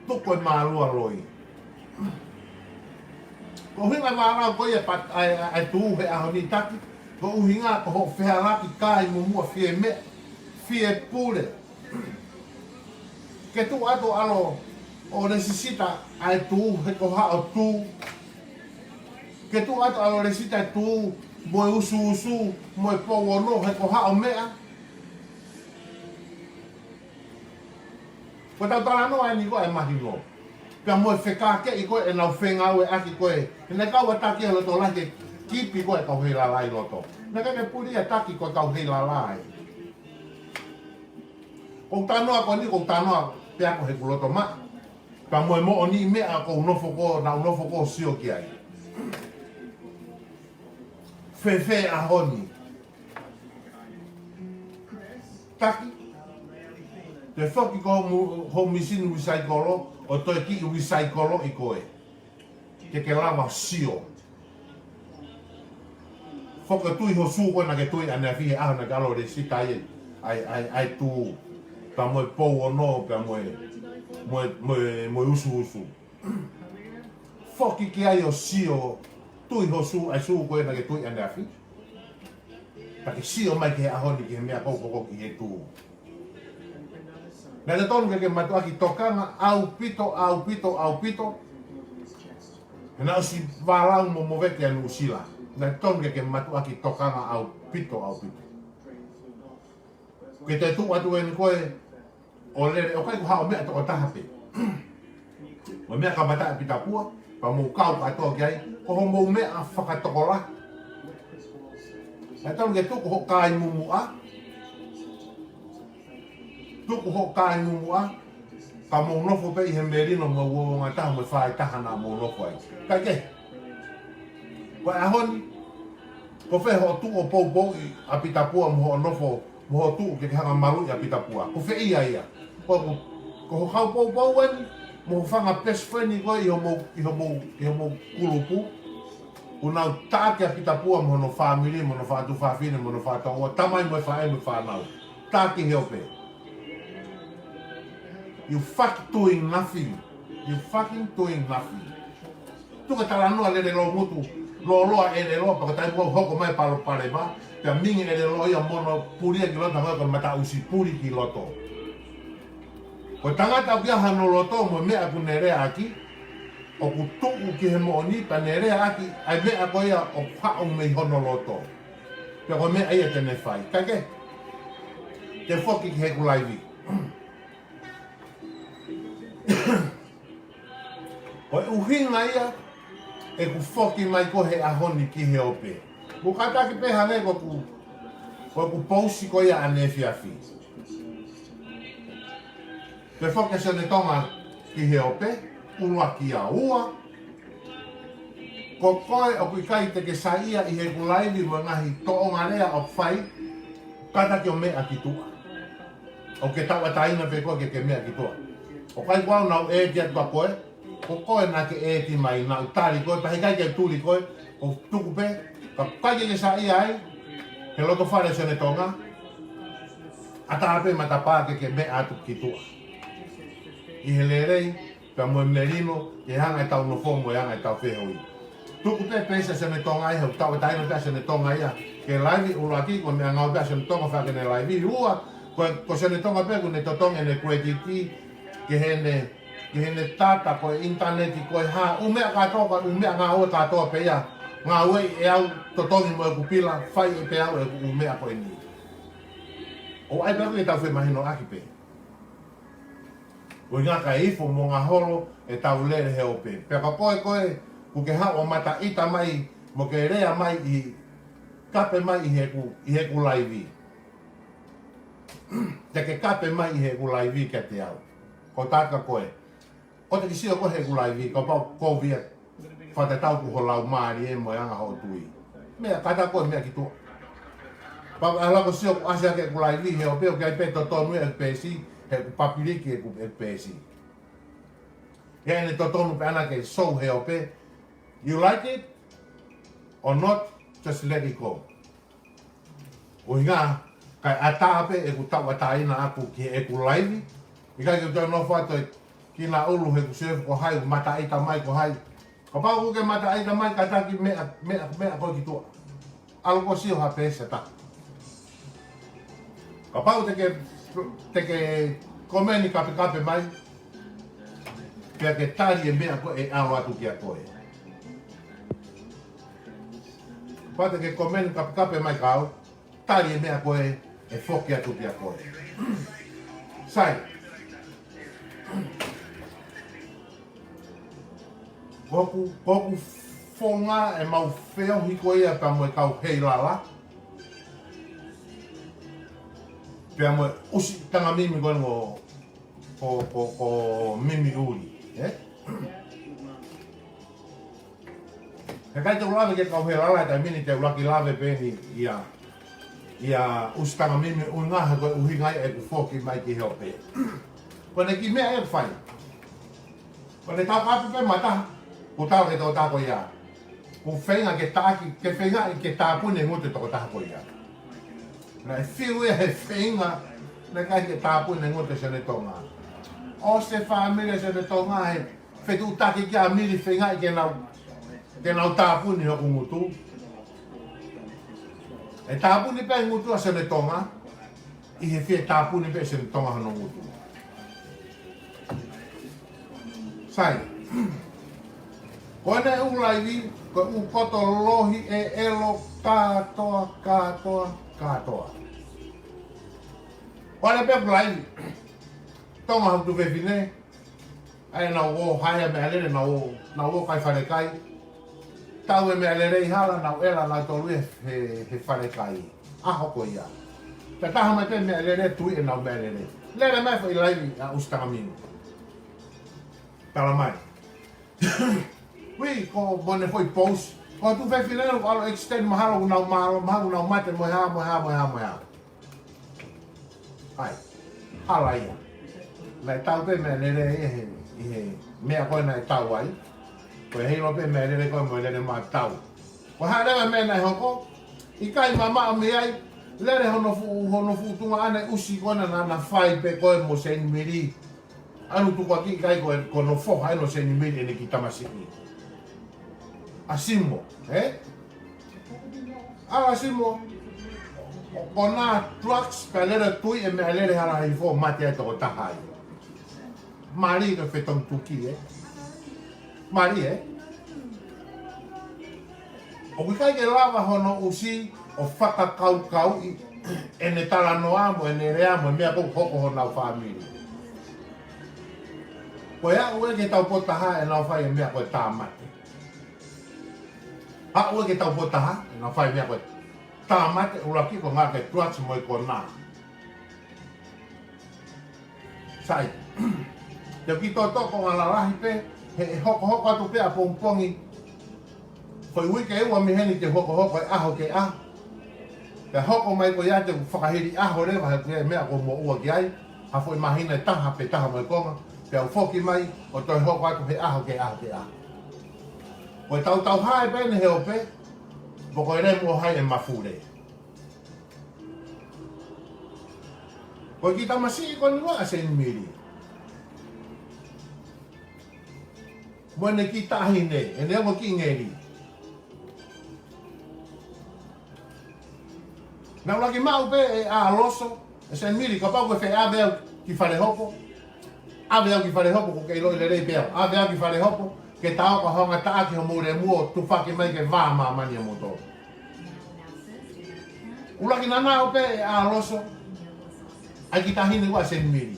Tuku e mālualoi. Ko e ʻuhinga e vālau ko ia pat-, ʻa e, ʻa e, ʻa e tū he ʻaho ni taki. Ko e ʻuhinga ko hoʻo fehālaaki kai mo muʻa fie meʻa, fie pule. Ke tuʻu atu ʻalu ʻo lēsisita ʻa e tū he ko haʻo tū. Ke tuʻu atu ʻalu ʻo lēsisita e tū mo e usuusu, mo e pou ono he ko haʻo meʻa. Ko ʻetau talanoa eni ko ē ʻa e mahino. Pea mo e fekākeʻi ko ē ʻenau fengāueʻaki ko ē. He naʻe kau ʻa taki he loto lahi ke kipi ko ē kau heilala ʻi loto. Naʻe ʻikai ke puli ʻa taki ko e kau heilala ai. ʻOku ou talanoa ko eni, ʻoku ou talanoa pē ʻaku he ʻoku loto maʻa. Pea mo e moʻoni meʻa ʻoku ou nofo ko, naʻa ku nofo ko ʻo sio ki ai. Fēfē ʻaho ni? Taki. Toe foki ki hoʻo mu-, hoʻo misini uisaikolo, ʻo toe kiʻi uisaikoloʻi koe. Ke ke lava sio. Foki ʻo tui ho sū ko ē naʻa ke tui ʻaneafi he ʻaho naʻa ke ʻalu ʻo lēsisita ai, ʻai, ʻai, ʻai tū. Pea mo e pou ono, pea mo e, mo e, mo e, mo e usuusu. Foki ki ai ʻo sio, tui ho sū, ʻai sū ko ē naʻa ke tui ʻaneafi. Pea ke sio mai ki he ʻaho ni ki he meʻa ʻoku hoko ki he tū. Naʻe totonu ke ke mātuʻaki tokanga ʻaupito, ʻaupito, ʻaupito. He naʻe ʻosi vālau mo movete ʻa Nuʻusila. Naʻe totonu ke ke mātuʻaki tokanga ʻaupito, ʻaupito. Ke te tuʻu atu eni koe ʻo lele, ʻoku ʻikai ko haʻo meʻa tokotaha pē. Mo e meʻa kamata ʻa Pitapua, pea mou kau kātoa ki ai, ko hoʻomou meʻa fakatokolahi. Naʻe totonu ke tuku hoʻo kai mumuʻa. Tuku hoʻo kai mumuʻa, ka mou nofo pē ʻi he melino mo e uouangataha mo e faʻitaha naʻa mou nofo ai. Kae kehe. Ko e ʻaho ni, ko fē hoʻo tuʻu ʻo poupouʻi ʻa Pitapua mo hoʻo nofo, mo hoʻo tuʻu ke ke hanga maluʻi ʻa Pitapua? Ko fē ia ia? Ko, ko, ko hoʻo kau poupou eni, mo hoʻo fanga best friend ko ē ʻi hoʻomou, ʻi hoʻomou, ʻi hoʻomou kulupu. ʻOku nau taʻaki ʻa Pitapua mo hono fāmili, mo hono faʻu tuofāfine, mo hono faʻu tokoua, tamai mo e faʻē mo e fānau. Taʻaki he ope. You fucking doing nothing. You fucking doing nothing. Tuku e talanoa lele loungutu, lōloa ʻelelo, pea ko e taimi ʻoku hoko mai e palopalema, pea mingi ʻelelo ia mo hono pulia ki loto, hangē ko e mataʻusi puli ki loto. Ko e tangata ʻoku ʻi ai hano loto mo e meʻa ʻoku ne leaʻaki, ʻoku tuʻu ki he moʻoni, pea ne leaʻaki ʻa e meʻa ko ia ʻoku haʻu mei hono loto. Pea ko e meʻa ia te ne fai. Kae kehe, te u foki ki heʻeku laivi. Ko e ʻuhinga ia ʻeku foki mai ko ē he ʻaho ni ki he ope. Mou kātaki pē hangē ko ʻeku, ko ʻeku pousi ko ia ʻaneefiafi. Toe foki ʻa Sione Tonga ki he ope, ʻuluaki. ʻA ua, ko koe ʻoku ʻikai te ke saiʻia ʻi heʻeku laivi mo e ngaahi tōʻonga lea ʻoku fai, kātaki ʻo meʻa ki tuʻa. ʻOku ke tauʻatāina pē koe ke ke meʻa ki tuʻa. ʻOku ʻikai ko au naʻa ku ʻēti atu kia koe, ko koe naʻa ke ʻēti mai, naʻa ku tali koe, pea heʻikai ke tuli koe, ʻo tuku pē, ka ʻoku ʻikai ke ke saiʻia ai, he loto fale ʻo Sione Tonga, ʻatā pē matapā ke ke meʻa atu ki tuʻa. ʻI he lelei, pea mo e melino, ke hanga ʻetau nofo mo e anga ʻetau feohi. Tuku pē peesi ʻa Sione Tonga ia, he ʻoku tauʻatāina pē ʻa Sione Tonga ia. Ke laivi ʻuluaki, ko e meʻangāue pē ʻa Sione Tonga ʻo fai ʻene laivi. Ua, ko, ko Sione Tonga pē ʻoku ne totongi ʻene credit, ki heʻene, ki heʻene tata, ko e ʻinitaneti, ko e hā, ʻū meʻa kātoa, ko e ʻū meʻangāue kātoa pē ia. Ngāueʻi ʻe au, totongi mo ʻeku pila, fai ʻe pē au ʻeku ʻū meʻa ko eni. ʻOku ʻai pē ʻoku ke tau femahinoʻaki pē. ʻUhinga kae ifo mo ngaholo ʻetau lele he ope. Pea ko koe, koe, ʻoku ke haʻu ʻo mataʻita mai, mo ke lea mai ʻi, kape mai ʻi heʻeku, ʻi heʻeku laivi. Te ke kape mai ʻi heʻeku laivi kiate au. Ko e tangata koe. ʻOua te ke sio koe heʻeku laivi, kapau ʻoku kovi ʻa fakatatau ki ho laumālie mo e anga hoʻo tui. Meʻa kātaki koe meʻa ki tuʻa. Pea ʻalu ʻo sio ʻoku ʻasi hake ʻeku laivi he ope, ʻoku ʻi ai pē totonu ʻeku peesi, heʻeku papiliki ʻeku, ʻeku peesi. He ʻene totonu pē ʻana ke show he ope. You like it or not, just let it go. ʻUhinga, kae ʻatā pē ʻeku tauʻatāina ʻaku ki heʻeku laivi. ʻIkai ke u toe nofo atu ʻo kinaulu heʻeku sio ko hai ʻoku mataʻita mai ko hai. Kapau ʻoku ke mataʻita mai kātaki meʻa, meʻa, meʻa koe ki tuʻa. ʻAlu ʻo sio ha peesi ʻe taha. Kapau te ke, te ke komeni kapekape mai, pea ke tali e meʻa ko ē ʻe ʻalu atu kia koe. Kapau te ke komeni kapekape mai kia au, tali e meʻa ko ē ʻe foki atu kia koe. Sai. Ko ʻeku, ko ʻeku founga ʻemau feohi ko ia pea mo e kau heilala. Pea mo e ʻusi tanga mimi ko eni ko, ko, ko, ko Mimi ʻUli. Ē? He ʻikai te u lave ki he kau Helala he taimi ni, te u ʻuluaki lave pē eni ia, ia ʻUsi Tangamimi, ʻuhinga he ko e ʻuhinga ia ʻeku foki mai ki he ope. Ko ʻene kiʻi meʻa ia ʻoku fai. Ko ʻene taukapo pē mata, kuo tau ke tō tako ia. Kuo feinga ke taʻaki, ke feinga ke tāpuni e ngutu e tokotaha ko ia. Naʻe fiu ia he feinga, naʻe ʻikai ke tāpuni e ngutu ʻa Sione Tonga. ʻOsi e fāmili ʻa Sione Tonga he fetuʻutaki kia Mili feinga ke nau, ke nau tāpuni hoku ngutu. ʻE tāpuni pē ngutu ʻa Sione Tonga, ʻi he fie tāpuni pē ʻe Sione Tonga hono ngutu. Sai. Ko ʻene ʻū laivi, ko e ʻū koto lohi ʻe ʻelo kātoa, kātoa, kātoa. Ko ʻene pē ʻū laivi. Tonga hoku tuofefine, ʻa ia naʻa nau ō ʻo haea meʻalele, naʻa nau ō, naʻa nau ō ʻo kai falekai. Tau e meʻalele ʻi hala, naʻa nau ʻela nautolu ia he, he falekai. ʻAho ko ia. Pea taha mai pē meʻalele, tui ʻenau meʻalele. Lele mai foʻi laivi ʻa ʻUsi Tangamimi. Tala mai. Ui, ko ʻene foʻi post. Ko e tuofefine ʻoku ʻalu ʻo extend mahalo ʻoku nau mālō, mahalo ʻoku nau mate mo e hā, mo e hā, mo e hā, mo e hā. ʻAi, hala ia. Naʻe tau pē meʻalele ia he, ʻi he meʻa ko ē naʻe tau ai. Ko e ʻilo pē meʻalele ko ē mo e lele maʻu tau. Ko e hā leva e meʻa naʻe hoko, ʻikai mamaʻo mei ai, lele hono fuʻu, hono fuʻu tuongaʻane ʻusi ko ena naʻa na fai pē ko ē mo Seinimili. ʻAlu tukuakiʻi, ʻikai ko e, ko hono foha ʻeni ʻo Seinimili ʻene kiʻi tamasiʻi. ʻA Simo, ē? ʻAlu ʻa Simo, ʻo, ʻo nā drugs, pea lele tui e meʻalele hala hifo, mate ai e tokotaha ia. Mali ka fetongi tuki, ē? Mali, ē? ʻOku ʻikai ke lava hono ʻusi ʻo fakakaukauʻi ʻene talanoa mo ʻene lea mo e meʻa ko ē ʻoku hoko honau fāmili. Ko e aʻu ē ki he taupotu taha ʻenau fai e meʻa ko e tāmate. Aʻu ē ki he taupotu taha ʻenau fai e meʻa ko e tāmate, ʻuluaki ko e ngāue ki he drugs mo e konā. Sai. Te u kiʻi toʻotoʻo konga lalahi pē, he ʻe hokohoko atu pē ʻapongipongi. Foʻi uike ʻe ua mei heni te u hokohoko e ʻaho ki he ʻaho. Pea hoko mai ko ia te u fakahili ʻaho leva he ko e meʻa ʻoku ou moʻua ki ai. Ha foʻi māhina ʻe taha pe taha mo e konga. Pea u foki mai ʻo toe hoko atu he ʻaho ki he ʻaho ki he ʻaho. Ko e tautau hae pē eni he ope, pe ko e lemu ʻo hai e mafule. Ko e kiʻi tamasiʻi ko eni ʻa Seinimili. Mo ʻene kiʻi taʻahine, ʻene ongo kiʻi ngeli. Naʻe ʻuluaki maʻu pē ʻe ʻAloso, ʻe Seinimili, kapau ko e fē ʻave au ki falehopo. ʻAve au ki falehopo, ʻoku ke ʻiloʻi lelei pē au. ʻAve au ki falehopo, ke ta ō ʻo houngaʻia ki hoʻomou lemu ʻo tufaki mai ke vā māmani ʻa moutolu. ʻUluaki naʻa na ō pē ʻe ʻAloso, ʻa e kiʻi taʻahine ʻa Seinimili.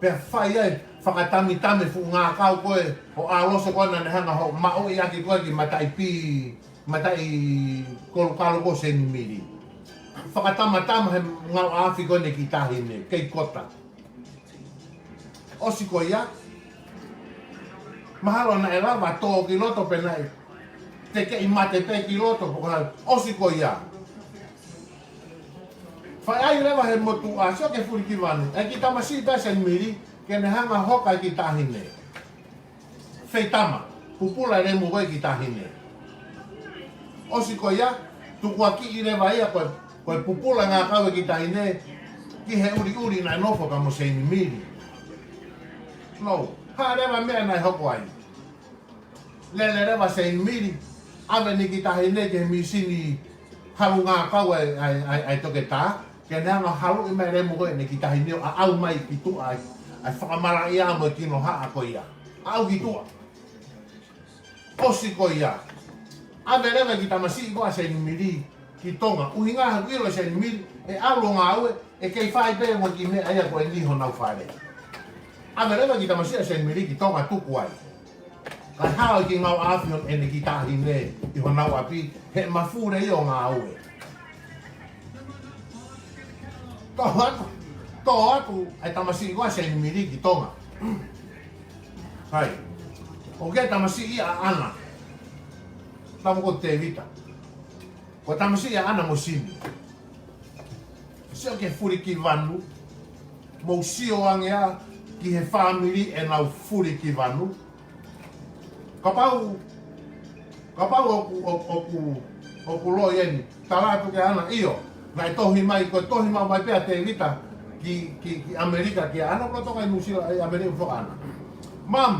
Pea fai ai, fakatamitami fuʻu ngākau ko ē, ʻo ʻAloso ko ē naʻa ne hanga ʻo maʻu ʻaki ko ē kiʻi mataʻi pī, mataʻi kolokalo ko ē ʻo Seinimili. Fakatamatama he ngāue ʻaʻafi ko ē ʻene kiʻi taʻahine, kei kota. ʻOsi ko ia. Mahalo naʻe lava tō ki loto pe naʻe tekeʻi mate pē ki loto, pe ko e hā, ʻosi ko ia. Fai ai leva he motuʻa, sio ki he fulikivanu. ʻE kiʻi tamasiʻi pē ʻa Seinimili, ke ne hanga ʻo hoka e kiʻi taʻahine. Feitama, pupula e lemu ko ē kiʻi taʻahine. ʻOsi ko ia, tukuakiʻi leva ia ko e, ko e pupula ngākau e kiʻi taʻahine, ki he ʻuliʻuli naʻe nofo pea mo Seinimili. No, hā leva meʻa naʻe hoko ai. Lele leva Seinimili, ʻave ʻene kiʻi taʻahine ki he mīsini halu ngākau ʻa e, ʻa e, ʻa e, ʻa e toketā, ke ne hanga ʻo haluʻi mai e lemu ko ē ʻene kiʻi taʻahine ʻo aʻau mai ki tuʻa ai, ʻa e fakamalaʻia mo e kinohaʻa ko ia. Aʻau ki tuʻa. ʻOsi ko ia. ʻAve leva e kiʻi tamasiʻi ko ē ʻa Seinimili ki Tonga. ʻUhinga he ʻoku ʻilo ʻe Seinimili, ʻe ʻalu ʻo ngāue, ʻe kei fai pē mo e kiʻi meʻa ia ko eni honau fale. ʻAve leva e kiʻi tamasiʻi ʻa Seinimili ki Tonga tuku ai. Kae hao e kiʻi ngāue ʻaʻafi ʻo ʻene kiʻi taʻahine ʻi honau ʻapi, he mafule ia ʻo ngāue. Tō atu, tō atu e tamasiʻi ko ē ʻa Seinimili ki Tonga. Hai. ʻOku ʻi ai e tamasiʻi ʻa ʻAna. Tama ko Tēvita. Ko e tamasiʻi ʻa ʻAna mo Simi. Sio ki he fulikivanu. Mou sio ange ā ki he fāmili ʻenau fulikivanu. Kapau, kapau ʻoku, ʻoku, ʻoku, ʻoku loi eni. Tala atu kia ʻAna, ʻio. Naʻe tohi mai, ko e tohi maʻu mai pē ʻa Tēvita ki, ki, ki ʻAmelika, kia ʻAna, ko e toka ʻi Nuʻusila, ʻi ʻAmelika, ʻoku fakaʻana. Mum,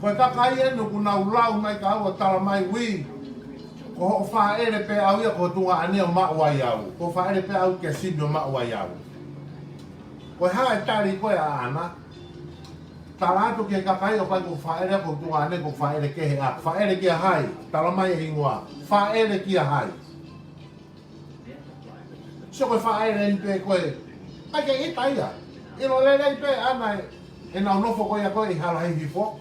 ko e kakai eni ʻoku nau lau mai kia au ʻo tala mai, ui, ko hoʻo faʻele pē au ia ko e tuongaʻane ʻo maʻu ai au. Ko e faʻele pē au kia Simi ʻo maʻu ai au. Ko e hā e tali ko ē ʻa ʻAna? Tala atu ki he kakai ʻoku ʻikai ko e faʻele ko e tuongaʻane, ko e faʻele kehe ʻaku. Faʻele kia hai? Tala mai e hingoa. Faʻele kia hai? Sio ko e faʻele eni pē ko ē. ʻIkai ke ʻita ia. ʻIlo lelei pē ʻa ʻAna ʻenau nofo ko ia ko ē ʻi Halahihi Foʻou.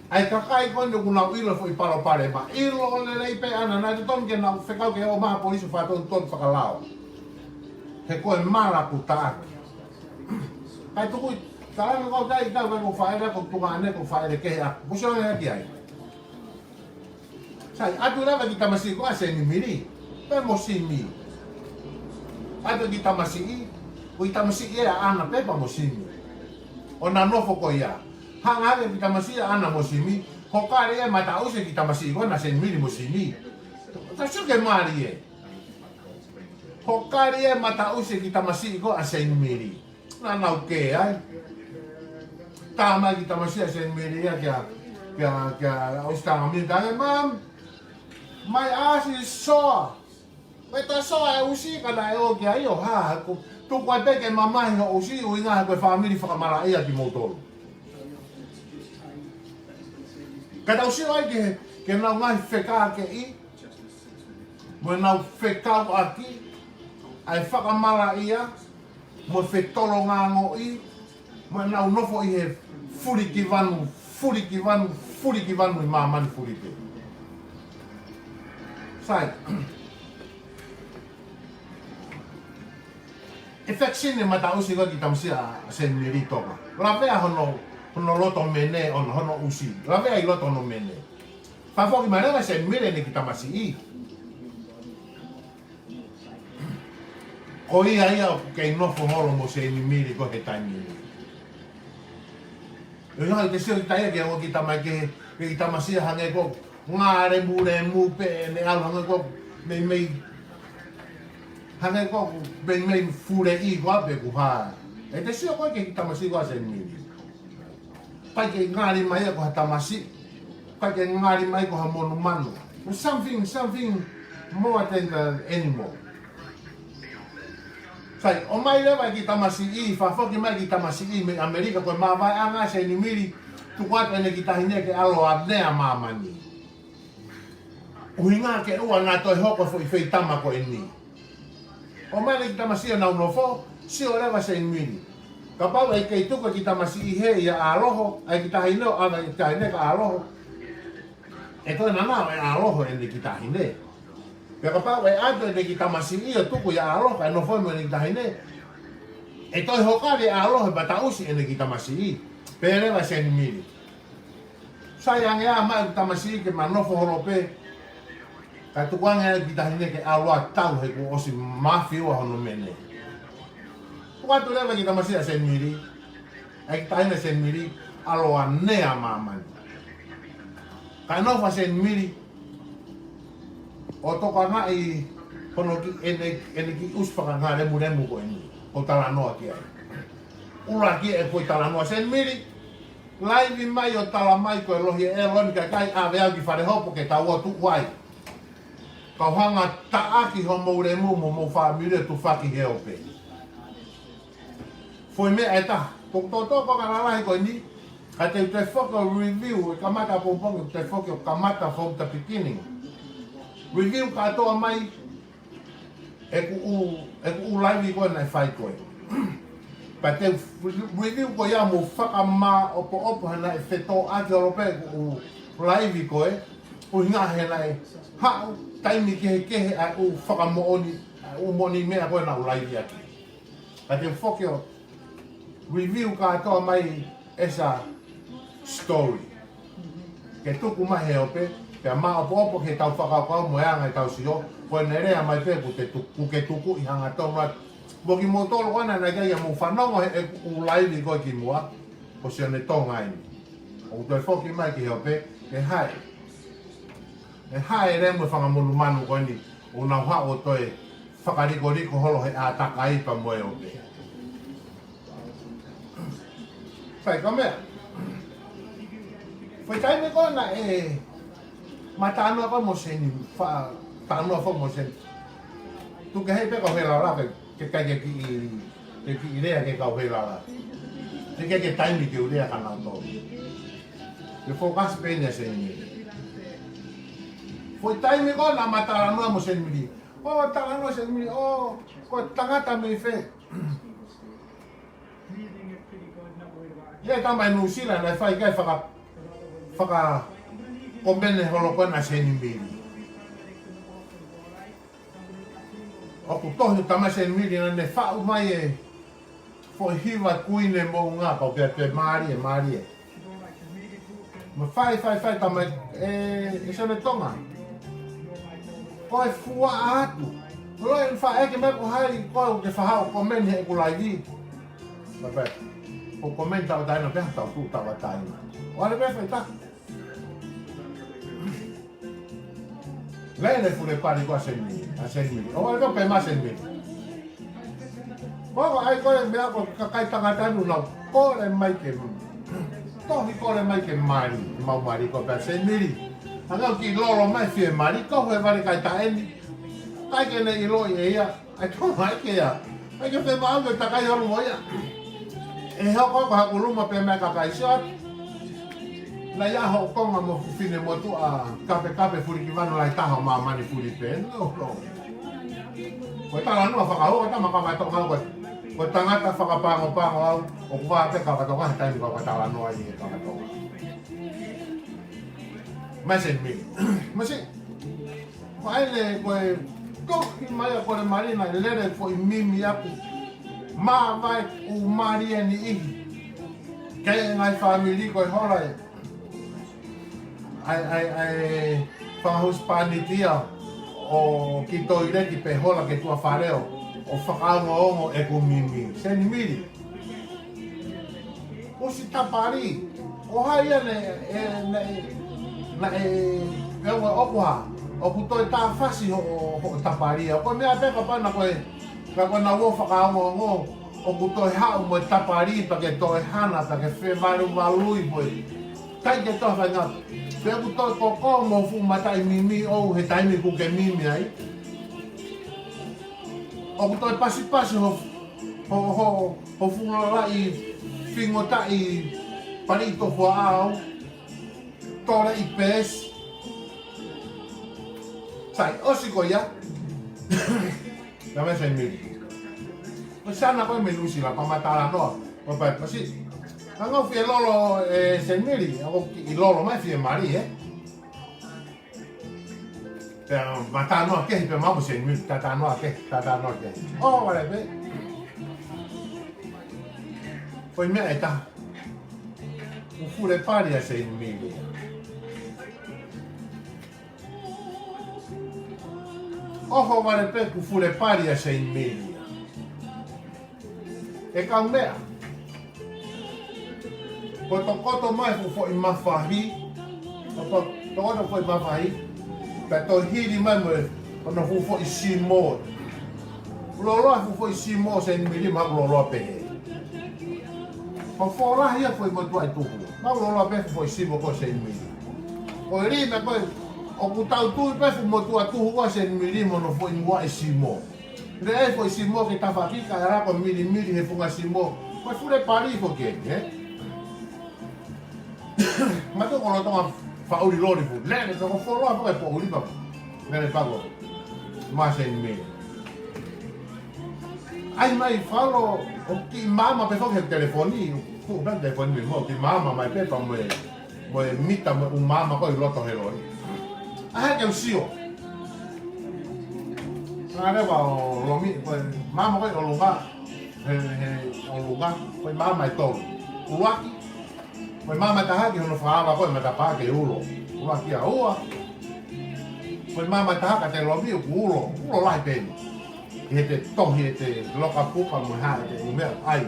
ʻA e kakai ko eni ʻoku nau ʻilo e foʻi palopalema. ʻIlo lelei pē ʻa ʻAna, naʻe totonu ke nau fekau ke ō mai ha polisi ʻo fakatonutonu fakalao. He ko e mala kuo taʻaki. Kae tuku ʻi, ka ʻalu kau tai kau kai ko e faʻele ko e tuongaʻane ko e faʻele kehe ʻaku. Mou sio ange ki ai. Sai, ʻatu leva e kiʻi tamasiʻi ko ē ʻa Senimili pea mo Simi. ʻAtu e kiʻi tamasiʻi, ko e kiʻi tamasiʻi ē ʻa ʻAna pē pea mo Simi. ʻO na nofo ko ia. Hanga hake e kiʻi tamasiʻi ʻa ʻAna mo Simi, hokali e mataʻusi e kiʻi tamasiʻi ko ena ʻa Senimili mo Simi. Ta sio ki he mali ē. Hokali e mataʻusi e kiʻi tamasiʻi ko ē ʻa Senimili. Naʻa nau kē ai. Tā mai e kiʻi tamasiʻi ʻa Senimili ia kia, kia, kia ʻosi tangata mita ange, Mum, mai ʻasi soa. Mai tā soa e ʻusi ka naʻe ō ki ai ʻo hā, ko, tuku ai pē ke mamahi hoʻo ʻusi, ʻuhinga he ko e fāmili fakamalaʻia kimoutolu. Ka tau sio ai ki he, ki heʻenau ngaahi fekākeʻi, mo ʻenau fekauʻaki, ʻa e fakamalaʻia, mo e fetolongaʻangoʻi, mo ʻenau nofo ʻi he fulikivanu, fulikivanu, fulikivanu ʻi māmani fuli pē. Sai. ʻE fekisini e mataʻusi ko ē e kiʻi tamasiʻi ʻa Senimili Tonga. Lavea hono, hono loto mene, hono, hono ʻusi. Lavea ʻi loto hono mene. Fakafoki mai leva ʻe Senimili ʻene kiʻi tamasiʻi. Ko ia ia ʻoku kei nofo holo mo Senimili ko ē he taimi ni. ʻE ʻikai te sio kita ia ke ʻoua kiʻi tamai ke, ke kiʻi tamasiʻi hangē ko e ngalemulemu pē ʻene ʻalu hangē ko e meimei, hangē ko e meimei fuleʻi ko ē pe ko e hā. ʻE te sio ko ē ki he kiʻi tamasiʻi ko ē ʻa Senimili. ʻIkai ke ngali mai ia ko ha tamasiʻi. ʻIkai ke ngali mai ko ha monumanu. Something, something more than the animal. Sai, ʻomai leva e kiʻi tamasiʻi, fakafoki mai e kiʻi tamasiʻi mei ʻAmelika, ko e māvaeʻanga ʻa Senimili, tuku atu ʻene kiʻi taʻahine ke ʻalu ʻo ʻanea māmani. ʻUhinga ke ʻoua naʻa toe hoko e foʻi feitama ko eni. ʻOmai e kiʻi tamasiʻi ʻo nau nofo, sio leva ʻa Senimili. Kapau ʻe kei tuku e kiʻi tamasiʻi hē ʻia ʻAloho, ʻa e kiʻi taʻahine ʻo ʻave e kiʻi taʻahine kia ʻAloho. ʻE toe nanaʻo ʻe ʻAloho ʻene kiʻi taʻahine. Pea kapau ʻe ʻatu ʻene kiʻi tamasiʻi ʻo tuku ʻia ʻAloho, kae nofo mo ʻene kiʻi taʻahine. ʻE toe hokali ʻe ʻAloho e mataʻusi ʻene kiʻi tamasiʻi. Pehē leva ʻe Senimili. Sai ange ā mai e kiʻi tamasiʻi ke ma nofo holo pē. Kae tuku ange e kiʻi taʻahine ke ʻalu ʻo tau he kuo ʻosi mafiua hono mene. Tuku atu leva e kiʻi tamasiʻi ʻa Senimili. ʻA e kiʻi taʻahine ʻa Senimili, ʻalu ʻo ʻanea māmani. Kae nofo ʻa Senimili ʻo tokangaʻi hono kiʻi, ʻene, ʻene kiʻi ʻusi fakangalemulemu ko eni. Ko e talanoa ki ai. ʻUluaki e foʻi talanoa ʻa Senimili. Laivi mai ʻo tala mai ko e lohi ʻe ʻEloni kae ʻikai ʻave au ki fale hopo ke tau ō tuʻu ai. Kau hanga ʻo taʻaki homou lemu mo homou fāmili ʻo tufaki he ope. Foʻi meʻa ʻe taha, ko e tōtō ko e lalahi ko eni, ka te u toe foki ʻo review, ʻe kamata ʻapongipongi, te u foki ʻo kamata from the beginning. Review kātoa mai, ʻeku ʻū, ʻeku ʻū laivi ko ē naʻe fai ko ē. Pea te u review ko ia mo fakamāʻopoʻopo he naʻe fetōʻaki holo pē ʻeku ʻū laivi ko ē, ʻuhinga he naʻe haʻu taimi kehekehe ʻa e ʻū fakamoʻoni, ʻa e ʻū moʻoni meʻa ko ē naʻa ku laivi ʻaki. Ka te u foki ʻo review kātoa mai ʻetau story. Ke tuku mai he ope, pea maʻopoʻopo ke tau fakakaukau mo e anga ʻetau sio, ko ʻene lea mai pē kuo te tu-, kuo ke tukuʻi hangatonu atu. Mo kimoutolu ko ena naʻe ʻikai ke mou fanongo he ʻeku laivi ko ē kimuʻa, ko Sione Tonga eni. ʻOku toe foki mai ki he ope, ke hae. ʻE hae leva mo e fanga monumanu ko eni, ʻoku nau haʻu ʻo toe fakalikoliko holo he ʻātakai pea mo e ope. Sai, ka meʻa. Foʻi taimi ko ena ʻema talanoa ko ē mo Seni, fa-, talanoa foki mo Seni. Tuku kehe pē kau Helala ke, ke ʻikai ke kiʻi, ke kiʻi lea ki he kau Helala. Ke ʻikai ke taimi ke u lea kia nautolu. Ke focus pē eni ʻia Seni Mili. Foʻi taimi ko ena ʻema talanoa mo Seni Mili. ʻO, talanoa Seni Mili, ʻo, ko e tangata mei fē. Ia, tama ʻi Nuʻusila, naʻe fai ki ai e faka-, fakakomeni holo ko ena ʻa Seni Mili. ʻOku tohi ʻe he tama Seni Mili naʻa ne faʻu mai e foʻi hiva Kuini Moʻunga, kau pehē pē mālie, mālie. Mo fai, fai, fai, tama ē, ʻe Sione Tonga. Ko e fua atu. Ko e faʻa ʻeke mai ko hai, ko ē ʻoku ke faʻa haʻu ʻo komeni heʻeku laivi. Pea pehē, ko e komeni tauʻatāina pē, tau tuʻu tauʻatāina. ʻO ʻalu pē fai tā. Lele fule pali ko ē ʻa Seni Mili, ʻa Seni Mili. ʻO ʻalu pē pē maʻa Seni Mili. Ko e ʻai ko ē meʻa ko e kakai tangata ʻoku nau kole mai ke, tohi kole mai ke mali, mau mali ko ē pea Seni Mili. Hangē ʻoku kiʻi lolo mai fie mali, ko e hā e vale kai taʻeni. ʻIkai ke ne ʻiloʻi ʻe ia. ʻAi tō mai ke ia. ʻAi ke fē mau ke takai holo mo ia. ʻE hoko ko haku luma pē meʻa kakai sio atu. Naʻe ʻi ai hoku konga mo e fuʻu finemotuʻa kapekape fuli ki vanu lai taha ʻo māmani fuli pē. No, no. Ko e talanoa fakahoko, tama Kakatonga ko ē. Ko e tangata fakapangopango au, ʻoku vā pē Kakatonga he taimi ko ē ʻoku talanoa ai ʻe Kakatonga. Maʻa Seni Mili. Maʻa Seni. Ko ʻene ko e toki mai ʻa Kole Malina, lele foʻi mimi ʻaku. Māvae ʻū mali ʻe niʻihi. Ke ngaahi fāmili ko e hola ē. ʻAi, ʻai, ʻai, fanga husepāniti ia ʻo kiʻi toileti pe hola ki tuʻa fale ʻo, ʻo fakaongoongo ʻeku mimi. Seni Mili. ʻOsi tapali. Ko hai ia ne, ē, ne, ne, ē, ʻe ua ʻoku hā. ʻOku toe tāfasi hoʻo, hoʻo tapali. Ko e meʻa pē kapau naʻa ko e, ka ko e naʻa ʻoku fakaongoongo. ʻOku toe haʻu mo e tapali, pea ke toe hana, pea ke fevaluvalui pē. ʻIkai ke toe faingataʻa. Pea ʻoku toe koko mo e fuʻu mataʻi mimi ʻoʻou he taimi ʻoku ke mimi ai. ʻOku toe pasipasi ho, ho, ho, ho fuʻu lalaʻi fingotaʻi pali tofu ʻaʻau. Tole i pēsi. Sai, ʻosi ko ia. Tama Seni Mili. Ko e siana ko ē mei Nuʻusila, pea ma talanoa. Ko e pasi. Ka ngau fie lolo ʻe Seni Mili, ʻoku kiʻi lolo mai fie mali, ē? Pea ma talanoa kehe pē maʻa Seni Mili, ta talanoa kehe, ta talanoa kehe. ʻO, vale pē. Foʻi meʻa ʻe taha. Kuo fule pali ʻa Seni Mili. ʻOho vale pē kuo fule pali ʻa Seni Mili. ʻE kau meʻa. Ko e tokoto mai fuʻu foʻi mafahi. Ko e to-, tokoto foʻi mafahi. Pea toe hili mai mo e, ko hono fuʻu foʻi simo. Loloa fuʻu foʻi simo Seni Mili, ma loloa pē. Ko e fōlahi ia foʻi motuʻa ʻi tuku. Ma loloa pē fuʻu foʻi simo ko Seni Mili. Ko e lima ko ē, ʻoku tau tui pē fuʻu motuʻa tuhu ʻa Seni Mili mo hono foʻi muʻa ʻi simo. Lele foʻi simo ki tafaʻaki kae ʻalu ko e milimili he funga simo. Ko e fule pali foki ē, ē? Ma tō ko Lolotonga faʻuli loli fu. Lele, tō ko foloa foki e poʻuli pa. Lele pako. Maʻa Seni Mili. ʻAi mai falo, ʻo kiʻi maama pē foki he telefoni. Ko e telefoni mo kiʻi maama mai pē pea mo e mo e mita mo e ʻū maama ko ē ʻi loto he loli. ʻAi ke u sio. Ngā leva ʻo lomi, ko e maama ko ē ʻi ʻolunga. he, he ʻolunga, foʻi maama ʻe tolu. ʻUluaki, foʻi maama ʻe taha ki hono fakaava ko ē matapā ke ulo. ʻUluaki ia. Ua, foʻi maama ʻe taha ka te lomi ʻoku ulo, ulo lahi pē eni. ʻI heʻete tohi ʻete loka puka mo e hā ʻete ʻū meʻa ʻai.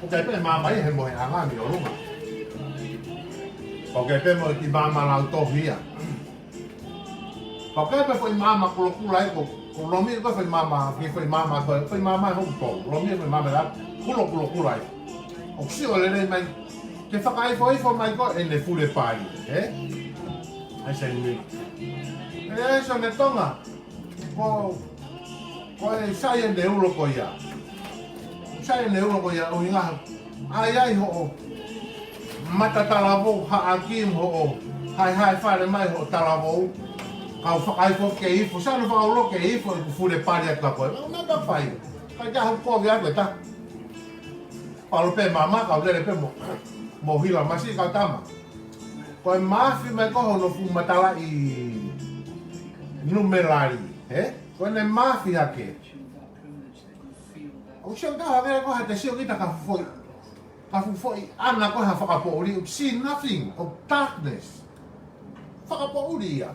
ʻOku ʻi ai pē maama ia he mohenga mei ʻolunga. ʻOku ʻi ai pē mo e kiʻi maama lautohi ia. Pea ʻoku ʻi ai pē foʻi maama kulokula ia ko, ko lomi ko e foʻi maama, ki foʻi maama ko e, foʻi maama hoku tou. Lomi foʻi maama la, kulo kulokula ia. ʻOku sio lelei mai, ke fakaifoifo mai ko ē ʻene fule pali, ē? ʻAi Saint Mary. Ē, Sione Tonga, ko, ko e sai ʻene ulo ko ia. Sai ʻene ulo ko ia, ʻuhinga, ʻai ai hoʻo mata talavou, haʻaki mo hoʻo haehae fale mai hoʻo talavou. Kau fakaifo ke ifo, sai hono fakaulo ke ifo ʻeku fule pali atu kia koe. Mau nata fai. Kai kia hoku kovi atu e ta. Palo pē maama, kau lele pē mo, mo hila masi kau tama. Ko e mafi mai ko hono fuʻu matalaʻi numelali, ē? Ko ʻene mafi hake. ʻOku sio ka hake ko ha te sio kita ka foʻi. Ka fuʻu foʻi ʻana ko ha fakapoʻuli, ʻoku see nothing, ʻoku darkness. Fakapoʻuli ia.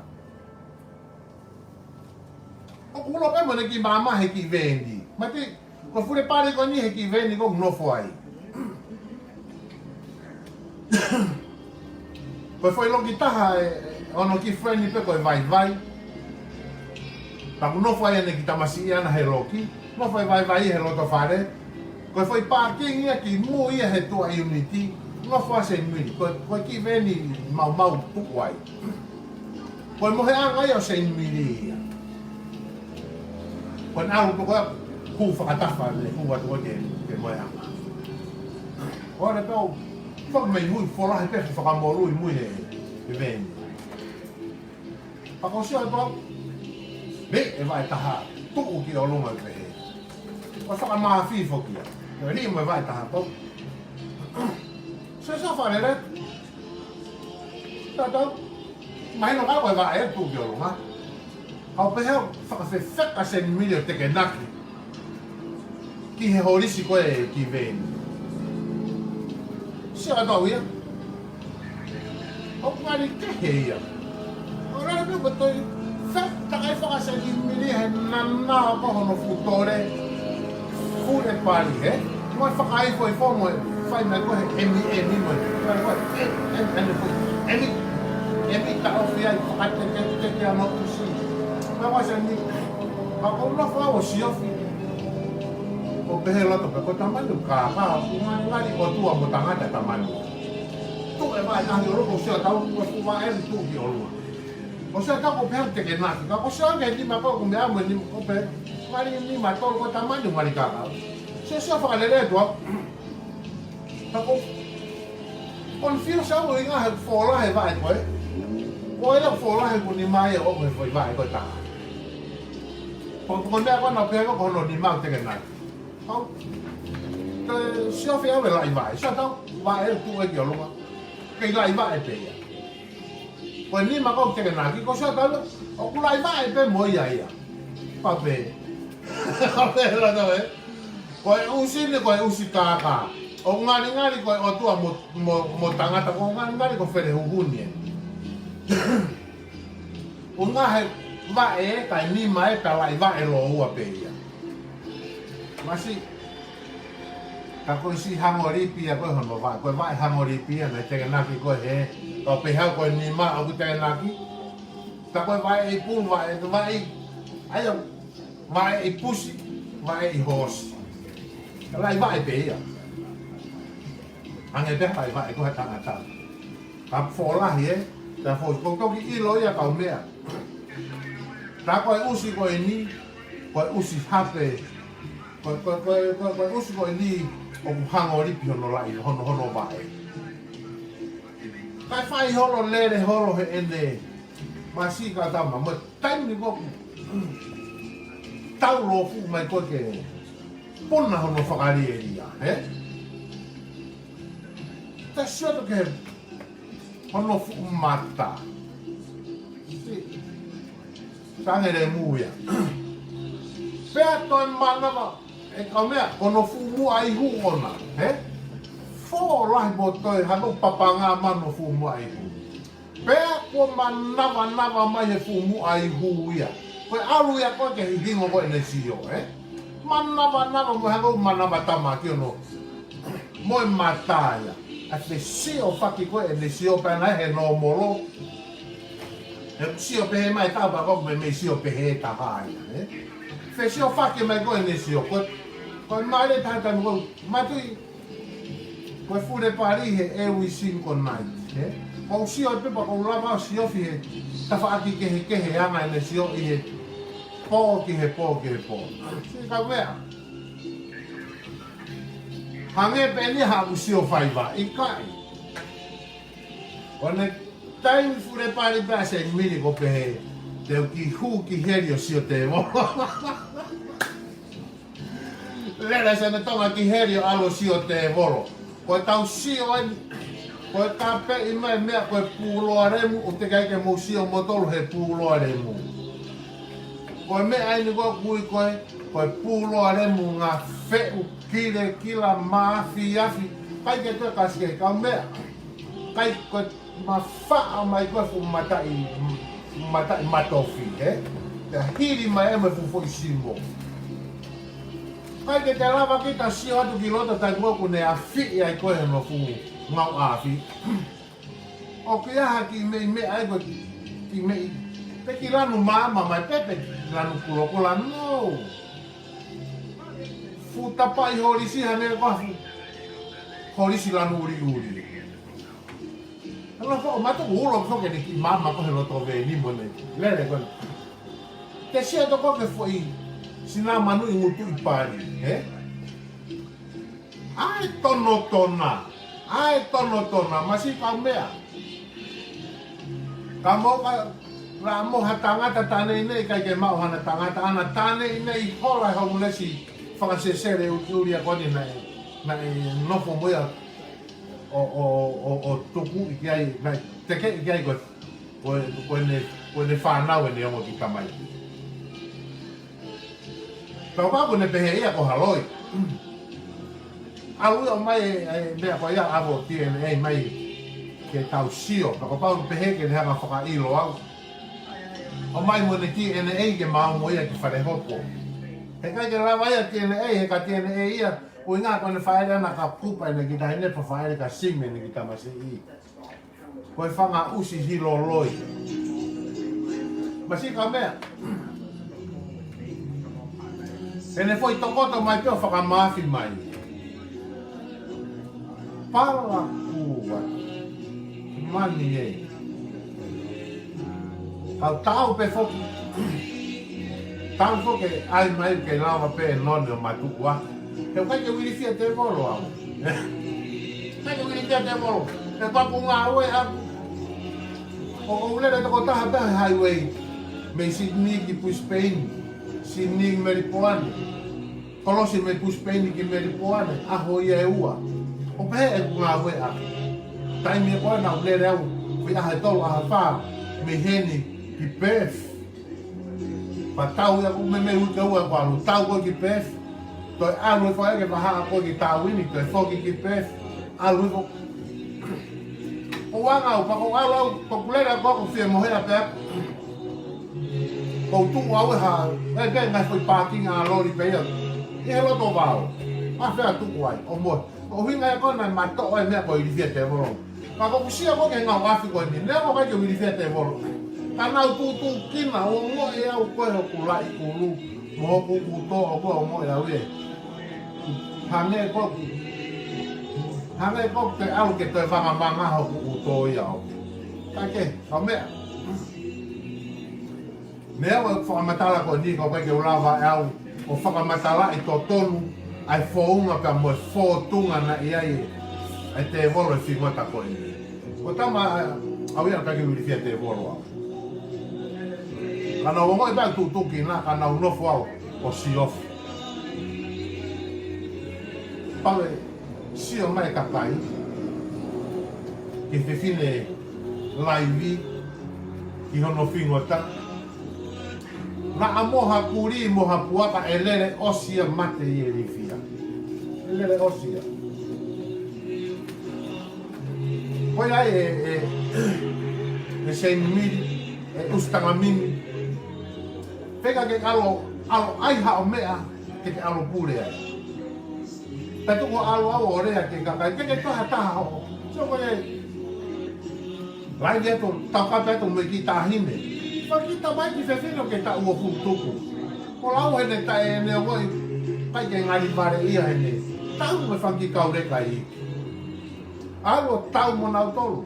ʻOku ulo pē mo ʻene kiʻi maama he kiʻi veni. Mati, ko e fule pali ko eni he kiʻi veni ko ʻoku nofo ai. Ko e foʻi loki taha ē, ʻono kiʻi friend pē ko e vaivai. Pea ʻoku nofo ai ʻene kiʻi tamasiʻi ʻana he loki. Nofo e vaivai he loto fale. Ko e foʻi parking ia ki mui ia he tuʻa ʻiuniti. Nofo ai Saint Mary. Ko, ko e kiʻi veni maumau tuku ai. Ko e mohenga ia ʻo Saint Mary ia. Ko ʻene ʻalu pē ko ē, hū fakatafa ʻene hū atu ko ē ki he, ki he mohenga. Ko ʻene pau, fak mai mui, fola he pē fakamolu ʻi mui he, he veni. Pea ko sio atu au, mei e vaʻe taha, tuʻu ki ʻolunga pehē. Ko e fakamafi foki ia. Ko e lima e vaʻe taha pau. Sio sio fakalele. Tatau. Mahino ka ko e vaʻe tuʻu ki ʻolunga. Kau pehē ʻo fakafefeka Saint Mary ʻo tekenaki. Ki he holisi ko ē kiʻi veni. Sio atu au ia. ʻOku ngali kehe ia. ʻO lele pē ko e toe. Fe, takai faka Saint Mary he nana ko hono fuʻu tole. Fule pali, ē? Mo e fakaifoifo mo e fai mai ko ē he ʻemiʻemi mo e. Fai ko ē, ē, ē, ē, ko e ʻemi, ʻemi taʻofi ai, fakateketekeʻi ʻa e ʻusi. Mai ko ē Saint Mary, pea ko ʻeku nofo au ʻo siofi. ʻO pehē loto pē ko e tamani ʻoku kākā, ʻoku ngali, ngali ʻotua mo tangata tamani. Tuʻu e vaʻe taha ʻi ʻolunga, ʻo sio atu au, ko e fuʻu vaʻe eni tuʻu ki ʻolunga. ʻO sio atu au ʻoku pehē ʻoku tekenaki, ka ko e sio ki he nima ko ē, ʻoku meʻa mo e nima ko ē pē, ngali nima tolu ko e tamani ʻoku ngali kākā. Sio, sio fakalele atu au. Ka ʻoku confuse au ʻuhinga he fola he vaʻe ko ē. Ko e fola he ʻoku nima ia ʻoku he foʻi vaʻe ko ē taha. Ko, ko e meʻa ko ē naʻa pehē ko hono nima ʻoku tekenaki. Kau, te siofi au e laʻi vaʻe. Sio atu au, vaʻe tuʻu ē ki ʻolunga. Kei laʻi vaʻe pē ia. Ko e nima ko ē ʻoku tekenaki, ko sio atu au, ʻoku laʻi vaʻe pē mo ia ia. Pape. Pape la tau ē. Ko e ʻusi ni, ko e ʻusi kākā. ʻOku ngalingali ko e ʻotua mo, mo, mo tangata, ʻoku ngalingali ko e fele huhu ni ē. ʻUhinga he vaʻe, kae nima ē, pea laʻi vaʻe lōua pē ia. Masi, ka ko e siʻi hangolipi ia ko ē hono vaʻe, ko e vaʻe hangolipi ia naʻe tekenaki ko ē he, kau pehē au ko e nima ʻoku tekenaki. Ka ko e vaʻe ʻi pulu, vaʻe, vaʻe, ʻai au, vaʻe ʻi pusi, vaʻe ʻi hoosi. Ka laʻi vaʻe pē ia. Hangē pē ha laʻi vaʻe ko ē ha tangata. Ka folahi ē, ka fo, ko e toki ʻilo ia kau meʻa. Ka ko e ʻusi ko eni, ko e ʻusi hape, ko, ko, ko, ko, ko e ʻusi ko eni, ʻoku hangolipi hono laʻi, hono, hono vaʻe. Kae fai holo lele holo heʻene, masi ka tama, mo e taimi ko ē ʻoku tau lōfuʻu mai ko ē ke puna hono fakalielia, ē? Te sio atu ki he hono fuʻu mata. Sangele muia. Pea toe manava, ʻE kau meʻa, ko hono fuʻu muʻa ihu ʻona, hē? Fō lahi mo toe, hano papanga mano fuʻu muʻa ihu. Pea kuo manavanava mai he fuʻu muʻa ihu ia. Ko e ʻalu ia ko ē ke hihingo ko ē ʻene sio, hē? Manavanava mo hano manava tamaki ono. Mo e mata ia. ʻA e fesiofaki ko ē ʻene sio pea naʻe he nōmolo. He sio pehē mai tau pa ko me me sio pehē taha ia, hē? Fesiofaki mai ko ē ʻene sio. Ko, ko e male taha taimi ko ē, matui, ko e fule pali he every single night, hē? Ko u sio pē pea ko u lava siofi he tafaʻaki kehekehe anga ʻene sio ʻi he pō ki he pō ki he pō. Siʻi kau meʻa. Hangē pē eni haʻaku sio faiva, ʻikai. Ko ʻene taimi fule pali pea se mili ko pehē, te u kiʻi hū ki heli ʻo sio tēvolo. Lele ʻa e Siaina Tonga ki heli ʻo ʻalu ʻo sio tēvolo. Ko e tau sio eni, ko e kapeʻi mai meʻa ko e pūloa lemu, ʻoku teʻeki ai ke mou sio moutolu he pūloa lemu. Ko e meʻa eni ko ē ʻoku ui ko e, ko e pūloa lemu ngā feʻu kilekila mafiafi, ʻikai ke toe kasi ke kau meʻa. ʻIkai ko e mafaʻa mai ko e fuʻu mataʻi, mataʻi matofi, hē? Pea hili mai ʻe mo e fuʻu foʻi simo. ʻIkai ke te lava kita sio atu ki loto taimi ko ē ʻoku ne afiʻi ai ko ē hono fuʻu ngau afi. ʻOku ʻi ai ha kiʻi meʻi meʻa ai ko e kiʻi, kiʻi meʻi, pe kiʻi lanu maama mai pe, pe kiʻi lanu kulokula, no. Fuʻu tapaʻi holisi hangē ko ha fuʻu holisi lanu uliuli. Halo fo, ma toku ulo fo ke ne kiʻi maama ko ē he loto veni mo ne lele ko ē. Te sio toko ke foʻi sina manu ʻi ngutu ʻi pali, hē? ʻAi tonotona, ʻai tonotona, masiʻi kau meʻa. Ka mo ka, la mo ha tangata tāneʻineʻi ʻikai ke maʻu hana tangata, ʻana tāneʻineʻi hola he homeless, fakasesele uliuli ia ko eni naʻe, naʻe nofo mo ia ʻo, ʻo, ʻo, ʻo tukuʻi ki ai, naʻe tekeʻi ki ai ko, ko, ko ʻene, ko ʻene fānau ʻene ongo kiʻi tamaiki. Pea ʻoku ne pehē ia ko ha loi. ʻAlu ia ʻo mai e, e meʻa ko ia ʻave ʻo DNA mai ke tau sio. Pea kapau pehē ke ne hanga fakaʻilo au. ʻO mai mo ʻene DNA ke mau mo ia ki fale hopo. He ʻikai ke lava ia DNA, he ka DNA ia, ʻuhinga ko ʻene faʻele ʻana ka kupa ʻene kiʻi taʻahine pea faʻele ka simi ʻene kiʻi tamasiʻi. Ko e fanga ʻusi hilo loi. Masiʻi kau meʻa. ʻEne foʻi tokoto mai pē ʻo fakamāfi mai. Pala kua. Mani ē. Kau tau pē foki. Tau foki ʻai mai ke lava pē none ʻo matuʻua. He ʻikai ke vilifia tēvolo au. ʻIkai ke vilifia tēvolo. He paku ngāue aku. ʻOku ou lele toko taha pē he highway. Mei Sydney ki Brisbane. Sydney ki Melipoane. Kolosi mei Brisbane ki Melipoane. ʻAho ia ʻe ua. ʻO pehē ʻeku ngāue aku. Taimi ko ē naʻa ku lele au. Fai ʻaho ʻe tolu ʻaho ʻe fā. Mei heni ki Perth. Pea tau ia ʻoku meimei uike ua ʻeku ʻalu, tau ko ē ki Perth, toe ʻalu hifo ai ke vahaʻa ko ē ki Tāuini, toe foki ki Perth, ʻalu hifo. ʻO anga au, pea ko e ʻalu au, ko e kulele ko ē ʻoku fie mohe ʻa pea. Ko u tuʻu au ʻi ha, ʻe ke ngaahi foʻi pākinga ʻa loli pē ia. ʻI he loto vao. ʻAfea tuʻu ai, ʻo mohe. ʻUhinga ia ko ē naʻe matoʻo e meʻa ko e ilifia tēvolo. Ka ko ʻeku sio ko ē ki he ngaahi afi ko eni, neongo ʻikai ke u ilifia tēvolo. Ka naʻa ku tuʻutuʻu kina, ʻo ongoʻi au ko ē hoku laʻi ʻulu, mo hoku ʻuto ʻoku ongoʻi au ia. Hangē ko ē, hangē ko ē te ʻalu ke toe vangamanga hoku ʻuto ia au. Ka ke, kau meʻa. Meʻa ʻoku fakamatala ko eni ko e ke u lava ʻe au ʻo fakamatalaʻi totonu ʻa e founga pea mo e fōtunga naʻe ʻi ai ʻa e tēvolo he fingota ko eni. Ko e tama au ia ʻikai ke u ilifia tēvolo au. Ka naʻa ku ongoʻi pē ʻeku tuʻutuʻu kina, ka naʻa ku nofo au ʻo siofi. Pau ʻe sio mai e kakai ki he fefine laivi ki hono fingota. Naʻa mo ha kulī mo ha puaka ʻe lele ʻosi ia mate ʻi he ilifia. ʻE lele ʻosi ia. Ko ia ʻe, ʻe, ʻe Seinimili, ʻe ʻUsitangimimi. Peka ke ʻalu, ʻalu ʻai haʻo meʻa, ke ke ʻalu pule ai. Pea tuku ʻalu ʻo lea ki he kakai, ke ke taha taha ho. Sio ko e, laivi atu, tau kape atu mo e kiʻi taʻahine. Fakita mai ki fefine ʻoku taʻu uofulu tupu. Ko lau hene taʻe ne ʻoi, kai ke ngali vale ia hene. Tau mo e fanga kiʻi kau leka ʻi. ʻAlu ʻo tau mo nautolu.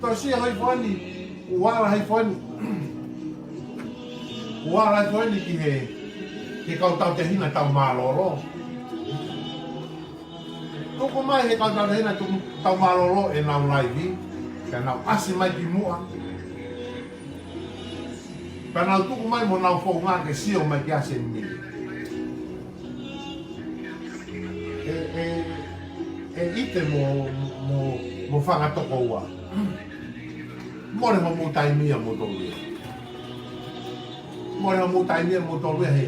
Tosia hoi foʻi ni, ʻuala hoi foʻi ni. ʻUala hoi foʻi ni ki he, ki he kau tautehina tau mālōlō. Tuku mai he kau tautehina tuku tau mālōlō ʻenau laivi, ka nau ʻasi mai ki muʻa. Ka nau tuku mai mo nau founga ke sio mai kia Seinimili. ʻE, ʻe, ʻe ʻite mo, mo, mo fanga tokoua. Mole hoʻomou taimi ia moutolu ia. Mole hoʻomou taimi ia moutolu ia he.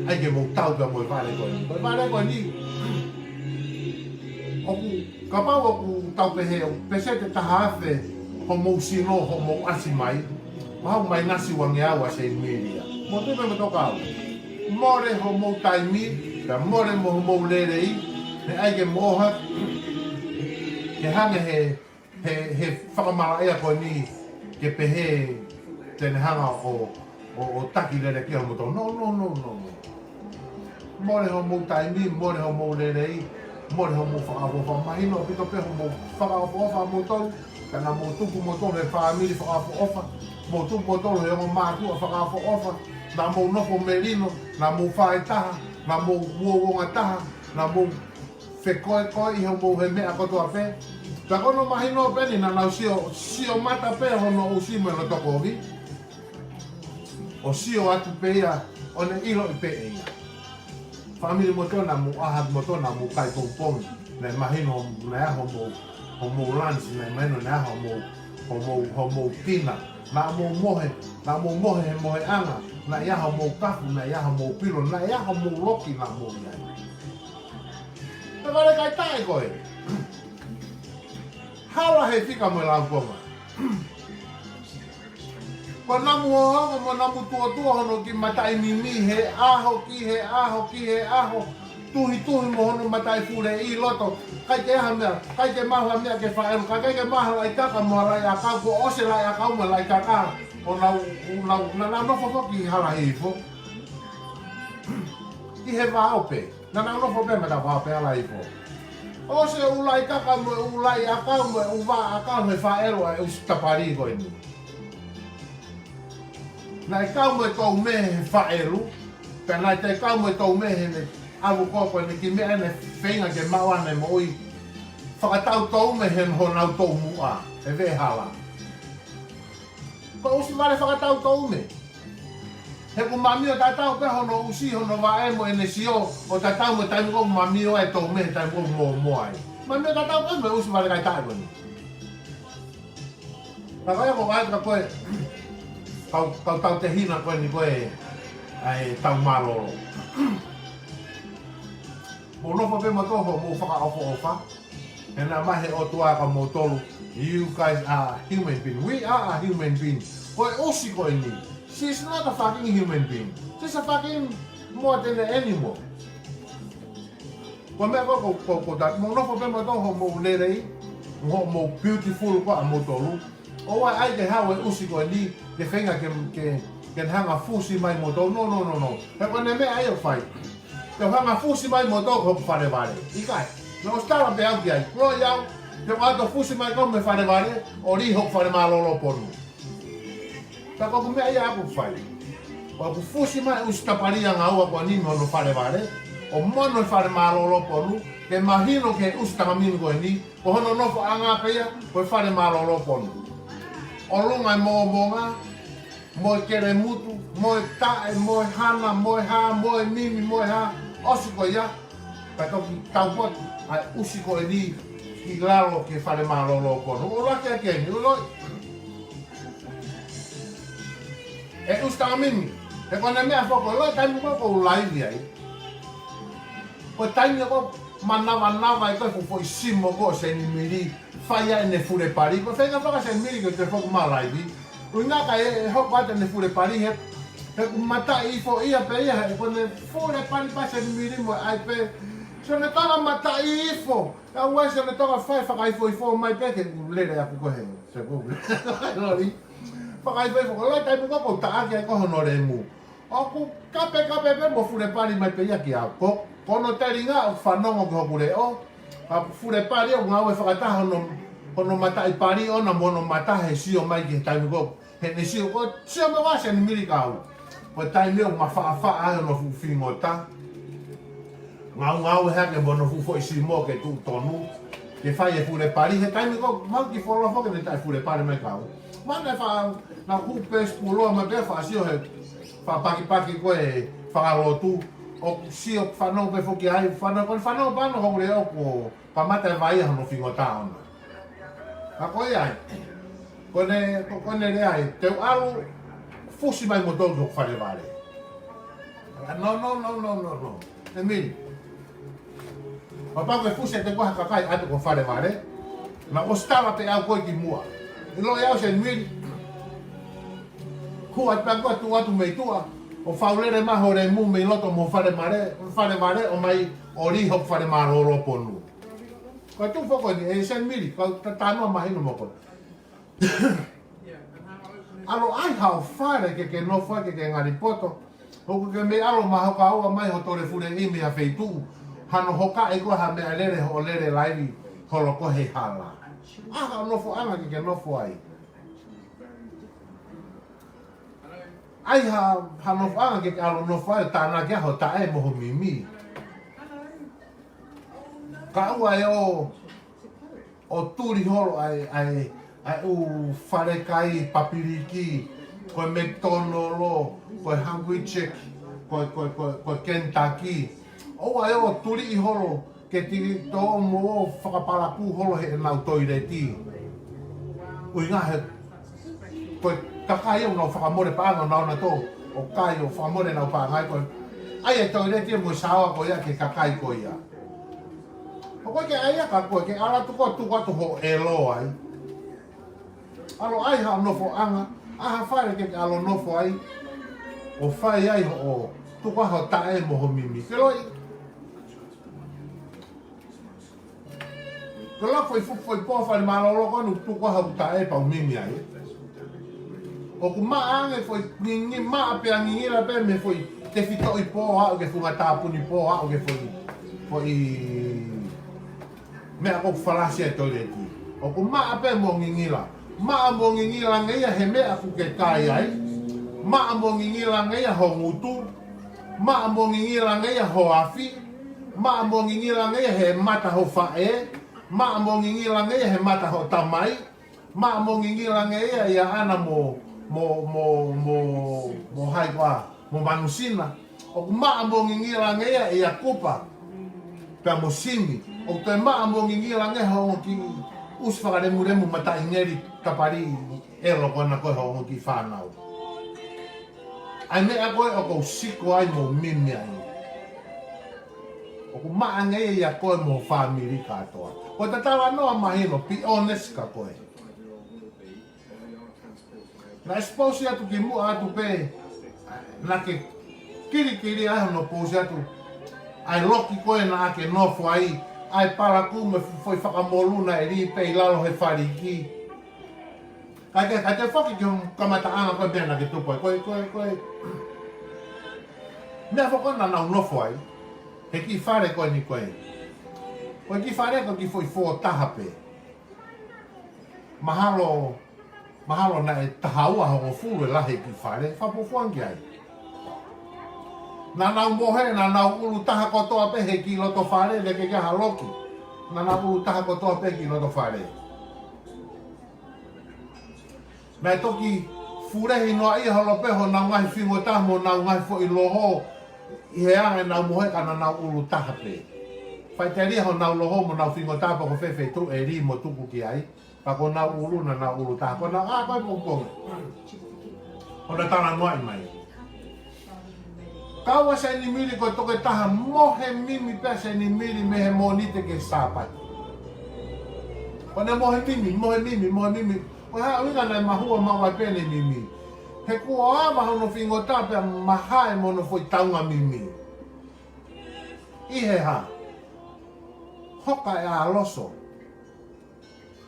ʻAi ke mou tau pea mo e vale ko eni. Ko e vale ko eni. ʻOku, kapau ʻoku tau pehē, ʻoku peseti ʻe taha afe hoʻomou sino, hoʻomou ʻasi mai. Mahau mai nasi uangeau ʻa Seinimili ia. Mou tupe mo tokau. Mole hoʻomou taimi, pea mole mo hoʻomou lelei, he ʻai ke mou ʻoha, ke hanga he, he, he fakamalaʻia ko eni, ke pehē, te ne hanga ʻo, ʻo, ʻo taki lele ki hoʻomou tau. No, no, no, no, no. Mole hoʻomou taimi, mole hoʻomou lelei, mole hoʻomou fakaʻofoʻofa. Mahino ʻaupito pē hoʻomou fakaʻofoʻofa moutolu, ka naʻa mou tupu moutolu he fāmili fakaʻofoʻofa, mou tupu moutolu he ongo mātuʻa fakaʻofoʻofa, naʻa mou nofo melino, naʻa mou fāitaha, naʻa mou uouongataha, naʻa mou fekoekoeʻi hoʻomou he meʻa kotoa pē. Ka ko hono mahino pē eni naʻa nau sio, sio mata pē hono ʻusi mo e loto kovi. ʻO sio atu pē ia, ʻo ne ʻiloʻi pē ʻe ia. Fāmili moutolu naʻa mou ʻalu atu moutolu naʻa mou kai pongipongi. Naʻe mahino, naʻe ʻaho mou, hoʻomou lunch, naʻe mahino naʻe ʻaho mou, hoʻomou, hoʻomou tina. Naʻa mou mohe, naʻa mou mohe he moheʻanga. Naʻe ʻaho mou kafu, naʻe ʻaho mou pilo, naʻe ʻaho mou loki naʻa mou ʻi ai. Pea vale kai taʻe koe. Hala he fika mo e laukonga. Ko namu ʻo ongo mo namu tuotuo hono kiʻi mataʻi mimi he ʻaho ki he ʻaho ki he ʻaho. Tuhituhi mo hono mataʻi fule ʻi loto. Kai ke ʻaha meʻa, kai ke maha meʻa ke faʻelu, kai ke maha laʻi kaka mo laʻi ʻakau, kuo ʻosi laʻi ʻakau mo laʻi kaka. ʻO nau, nau, na, na nofo foki hala hifo. ʻI he vao pē. Naʻa nau nofo pē mata vao pē hala hifo. ʻOsi e ʻū laʻi kaka mo e ʻū laʻi ʻakau mo e ʻū vā ʻakau he faʻelu ʻa e ʻusi tapali ko eni. Naʻe kau mo e toumē he faʻelu, pea naʻe taʻe kau mo e toumē he ne avu ko ko eni ki meʻa ne feinga ke maʻu ʻene moʻui. Fakatau toumē he honau toumuʻa, he veʻehala. Ko e ʻusi vale fakatau toumē. He ʻoku mamio tatau pē hono ʻusi, hono vaʻe mo ʻene sio, ʻo tatau mo e taimi ʻoku mamio ai e toumē, taimi ʻoku mōmoa ai. Mamio tatau pē mo e ʻusi vale kai taʻe ko eni. Ka ko ia ko e ka ko e, kau, kau tautehina ko eni ko e, ʻa e tau mālōlō. Mou nofo pē moutolu hoʻomou fakaʻofoʻofa. He naʻe ʻomai he ʻOtua kia moutolu. You guys are human being. We are a human being. Ko e ʻusi ko eni. She's not a fucking human being. She's a fucking more than an animal. Ko e meʻa ko, ko, ko, ko ta, mou nofo pē moutolu hoʻomou lelei. Hoʻomou beautiful ko ā moutolu. ʻOua ʻe ʻai ke haʻu e ʻusi ko eni, ke feinga ke, ke, ke hanga fusi mai moutolu. No, no, no, no. He ko ʻene meʻa ia ʻoku fai. Ke hanga fusi mai moutolu ko hoku fale vale. ʻIkai. Naʻa ʻosi tala pē au ki ai. Ko ia au, ke ʻoatu fusi mai ko e fale vale, ʻo lī hoku fale mālōlō ponu. Ka ko ʻeku meʻa ia ʻoku fai. ʻOku fusi mai ʻusi tapali ʻanga ua ko eni mo hono fale vale, ʻo mono e fale mālōlō ponu, ke mahino ki he ʻusi tangaminu ko eni, ko hono nofoʻanga pē ia, ko e fale mālōlō ponu. ʻOlunga e mōmonga, mo e kelemutu, mo e taʻe, mo e hana, mo e hā, mo e mimi, mo e hā, ʻosi ko ia, ka toki taupotu, ʻa e ʻusi ko eni, ki lalo ki he fale mālōlō ponu. ʻUluaki ʻa eni, ʻuluaki. ʻE ʻusi tau mimi. He ko ʻene meʻa foki, ʻilo e taimi ko ē ʻoku ou laivi ai, ko e taimi ko ē ʻoku manavanava ai ko ē e fuʻu foʻi simo ko ē ʻo Seni Mili, fai ai ʻene fule pali. Ko e feinga foki ʻa Seni Mili ke toe foki mai ʻo laivi. ʻUhinga ka ʻe, ʻe hoko atu ʻene fule pali he, he ʻoku mataʻi ifo ia pē ia, he ko ʻene fule pali pē ʻa Seni Mili mo ʻai pē. Sio ʻene tala mataʻi ifo. Ka ʻoua ʻe sio ʻene toka fai fakaifoifo mai pē ke lele aku ko ē he. Sio ko ē. Loli. Fakaifoifo, ko e taimi ko ē ʻoku ou taʻaki ai ko ē hono lemu. ʻOku kapekape pē mo fule pali mai pē ia kiate au. Ko, ko hono telinga ʻoku fanongo ki hoku leʻo. Ka fule pali ʻoku ngāue fakataha hono, hono mataʻi pali ʻoʻona mo hono mata he sio mai ki he taimi ko ē. He ʻene sio ko ē, sio mai ʻa Seni Mili kiate au. Ko e taimi ʻoku mafaʻafaʻa ai hono fuʻu fingota. Ngaungaue hake mo hono fuʻu foʻi simo ke tuʻu tonu. Ke fai e fule pali, he taimi ko ē, mau ki folofola ke ne taʻe fule pali mai kiate au. Mana fa, naʻa ku pēsi puloa mai pē faʻa sio he, faʻa pakipaki ko ē fakalotu. ʻOku sio fanongo pē foki ai, fanongo, ko e fanongo pē ʻana hoku leʻo ko, kamata e vai ʻa hono fingota ʻoʻona. Ka ko ia ai. Ko ʻene, ko, ko ʻene lea ai, te u ʻalu fusi mai moutolu ki hoku fale vale. No, no, no, no, no, no. Emili. Kapau ʻe fusi ʻe koe ha kakai ʻatu ki ho fale vale, naʻa ku ʻosi tala pē au ko ē kimuʻa. ʻIlo ʻe au Seni Mili. Kuo ʻatu pē au ko ē tuʻu atu mei tuʻa, ʻo faulele mai ho lemu mei loto mo ho fale vale, fale vale ʻo mai ʻo lī hoku fale mālōlō ponu. Ko e tuʻu foki eni, ʻe Seni Mili, ko e ta-, talanoa mahino mo koe. ʻAlu ʻai haʻo fale ke ke nofo ai ke ke ngali poto. ʻOku ke mei ʻalu mai hoʻo kau mai ho tole fule ʻi mei ha feituʻu. Hano hokaʻi ko ē ha meʻalele hoʻo lele laivi holo ko ē he hala. ʻAi haʻo nofoʻanga ke ke nofo ai. ʻAi ha, ha nofoʻanga ke ke ʻalu nofo ai, tānaki ai ho taʻe mo ho mimi. Ka ʻoua ʻe ō ʻo tuli holo ʻa e, ʻa e, ʻa e ʻū falekai papiliki, ko e McDonald, ko e Hungry Jack, ko e, ko e, ko e, ko e Kentucky. ʻOua ʻe ō ʻo tuliʻi holo ke tili tō mo fakapalakū holo heʻenau toileti. ʻUhinga he, ko e kakai ʻoku nau fakamole paʻanga ʻo nau na tō, ʻo kai ʻo fakamole ʻenau paʻanga ai ko e. ʻAi e toileti mo e saoa ko ia ki he kakai ko ia. ʻOku ʻikai ke ʻai ia ka ko e ke ʻalu atu ko ē tuku atu ho ʻelo ai. ʻAlu ʻai haʻo nofoʻanga, ʻai ha fale ke ke ʻalu nofo ai. ʻO fai ai hoʻo, tuku ai ho taʻe mo ho mimi. Ke loi. Ke loi foʻi fuʻu foʻi pō fale mālōlō ko ē ʻoku tuku ai hoku taʻe pea u mimi ai. ʻOku maʻa ange foʻi ngingi, maʻa pea ngingila pē mei he foʻi tefitoʻi pō aʻu ki he funga tāpuni pō aʻu ki he foʻi, foʻi meʻa ko ē ʻoku falasi ai e toileti. ʻOku maʻa pē mo ngingila. Maʻa mo ngingila ange ia he meʻa ʻoku ke kai ai. Maʻa mo ngingila ange ia ho ngutu. Maʻa mo ngingila ange ia ho afi. Maʻa mo ngingila ange ia he mata ho faʻē. Maʻa mo ngingila ange ia he mata ho tamai. Maʻa mo ngingila ange ia ʻia ʻAna mo, mo, mo, mo, mo hai koā, mo Manusina. ʻOku maʻa mo ngingila ange ia ʻia Kupa pea mo Simi. ʻOku toe maʻa mo ngingila ange ia hoʻo ongo kiʻi ʻusi fakalemulemu mataʻi ngeli tapali ʻelo ko ena ko ē hoʻo ongo kiʻi fānau. ʻAi meʻa ko ē ʻoku ou siko ai mo mimi ai. ʻOku maʻa ange ia ʻia koe mo ho fāmili kātoa. Ko e ta talanoa mahino, be honest kia koe. Naʻe siposi atu kimuʻa atu pē, naʻa ke kilikili ai hono posi atu ʻa e loki ko ē naʻa ke nofo ai, ʻa e palakū mo e foʻi fakamolū naʻe lī pē ʻi lalo he faliki. Kae ke, kae ke foki ki he kamataʻanga ko ē meʻa naʻa ke tupu ai, ko e, ko e, ko e. Meʻa foki ko ē naʻa nau nofo ai, he kiʻi fale ko eni ko ē. Ko e kiʻi fale ko e kiʻi foʻi fō taha pē. Mahalo, mahalo naʻe taha ua hongofulu e lahi e kiʻi fale, fakafuofua ange ai. Naʻa nau mohe, naʻa nau ʻulu taha kotoa pē he kiʻi loto fale, naʻe ʻikai ke ʻi ai ha loki. Naʻa nau ʻulu taha kotoa pē kiʻi loto fale. Naʻe toki fulehi noaʻia holo pē honau ngaahi fingota mo honau ngaahi foʻi loho, ʻi he anga ʻenau mohe ka naʻa nau ʻulu taha pē. Faʻiteliha honau loho mo honau fingota pe ko fē feituʻu ʻe lī mo tuku ki ai. Ka ko honau ʻulu naʻa nau ʻulu taha. Ko honau, ʻā, ko e pongipongi. Ko ʻena talanoaʻi mai. Kau ʻa Seinimili ko e tokotaha mohe mimi pē ʻa Seinimili mei he Mōnite ki he Sāpate. Ko ʻene mohe mimi, mohe mimi, mohe mimi. Ko e hā e ʻuhinga naʻe mahua maʻu ai pē ʻene mimi? He kuo ava hono fingota pea mahae mo hono foʻi taunga mimi. ʻI he hā? Hoka ʻe ʻAloso.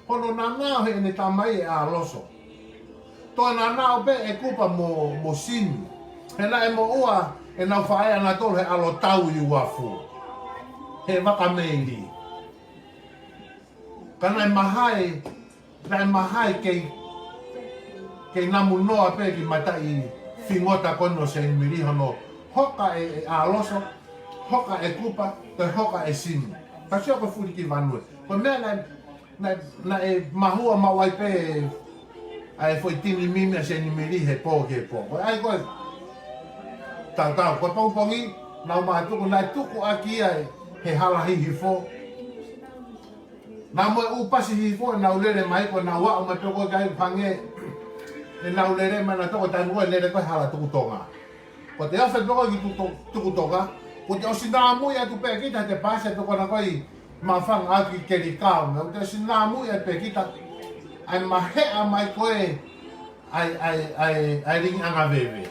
Hono nānā ʻo heʻene tamai ʻe ʻAloso. Toe nānā pē ʻe Kupa mo, mo Simi. He naʻe moʻua ʻenau faʻē ʻanautolu he ʻAlotau ʻi Uafu. He vaka meili. Ka naʻe mahae, naʻe mahae kei, kei namu noa pē ki he mataʻi fingota ko eni ʻo Seinimili hono hoka ʻe, ʻe ʻAloso, hoka ʻe Kupa, toe hoka ʻe Simi. Ka sio ko e fuli ki vanue. Ko e meʻa naʻe, naʻe, naʻe mahua maʻu ai pē ʻa e foʻi tini mimi ʻa Seinimili he pō ki he pō. Ko e ʻai ko e tautau, ko e pongipongi, naʻa mau tuku, naʻe tuku ʻaki ia ʻe he hala hihifo. Naʻa mo e ʻū pasi hihifo ʻenau lele mai, ko ʻenau aʻu mai pē ko ē ki ai hangē ʻenau lele mai naʻa toko taimi ko ē lele ko ē hala Tukutonga. Ko ʻete ofi pē ko ē ki Tuku-, Tukutonga, ko ʻete ʻosi nāmuʻi atu pē kita he ʻete pasi pē ko ena ko ē ʻi Mafanga ʻaki Kelikau, ko ʻete ʻosi nāmuʻi atu pē kita, ʻai maheʻa mai ko ē ʻa e, ʻa e, ʻa e, ʻa e Liʻiʻanga Veve.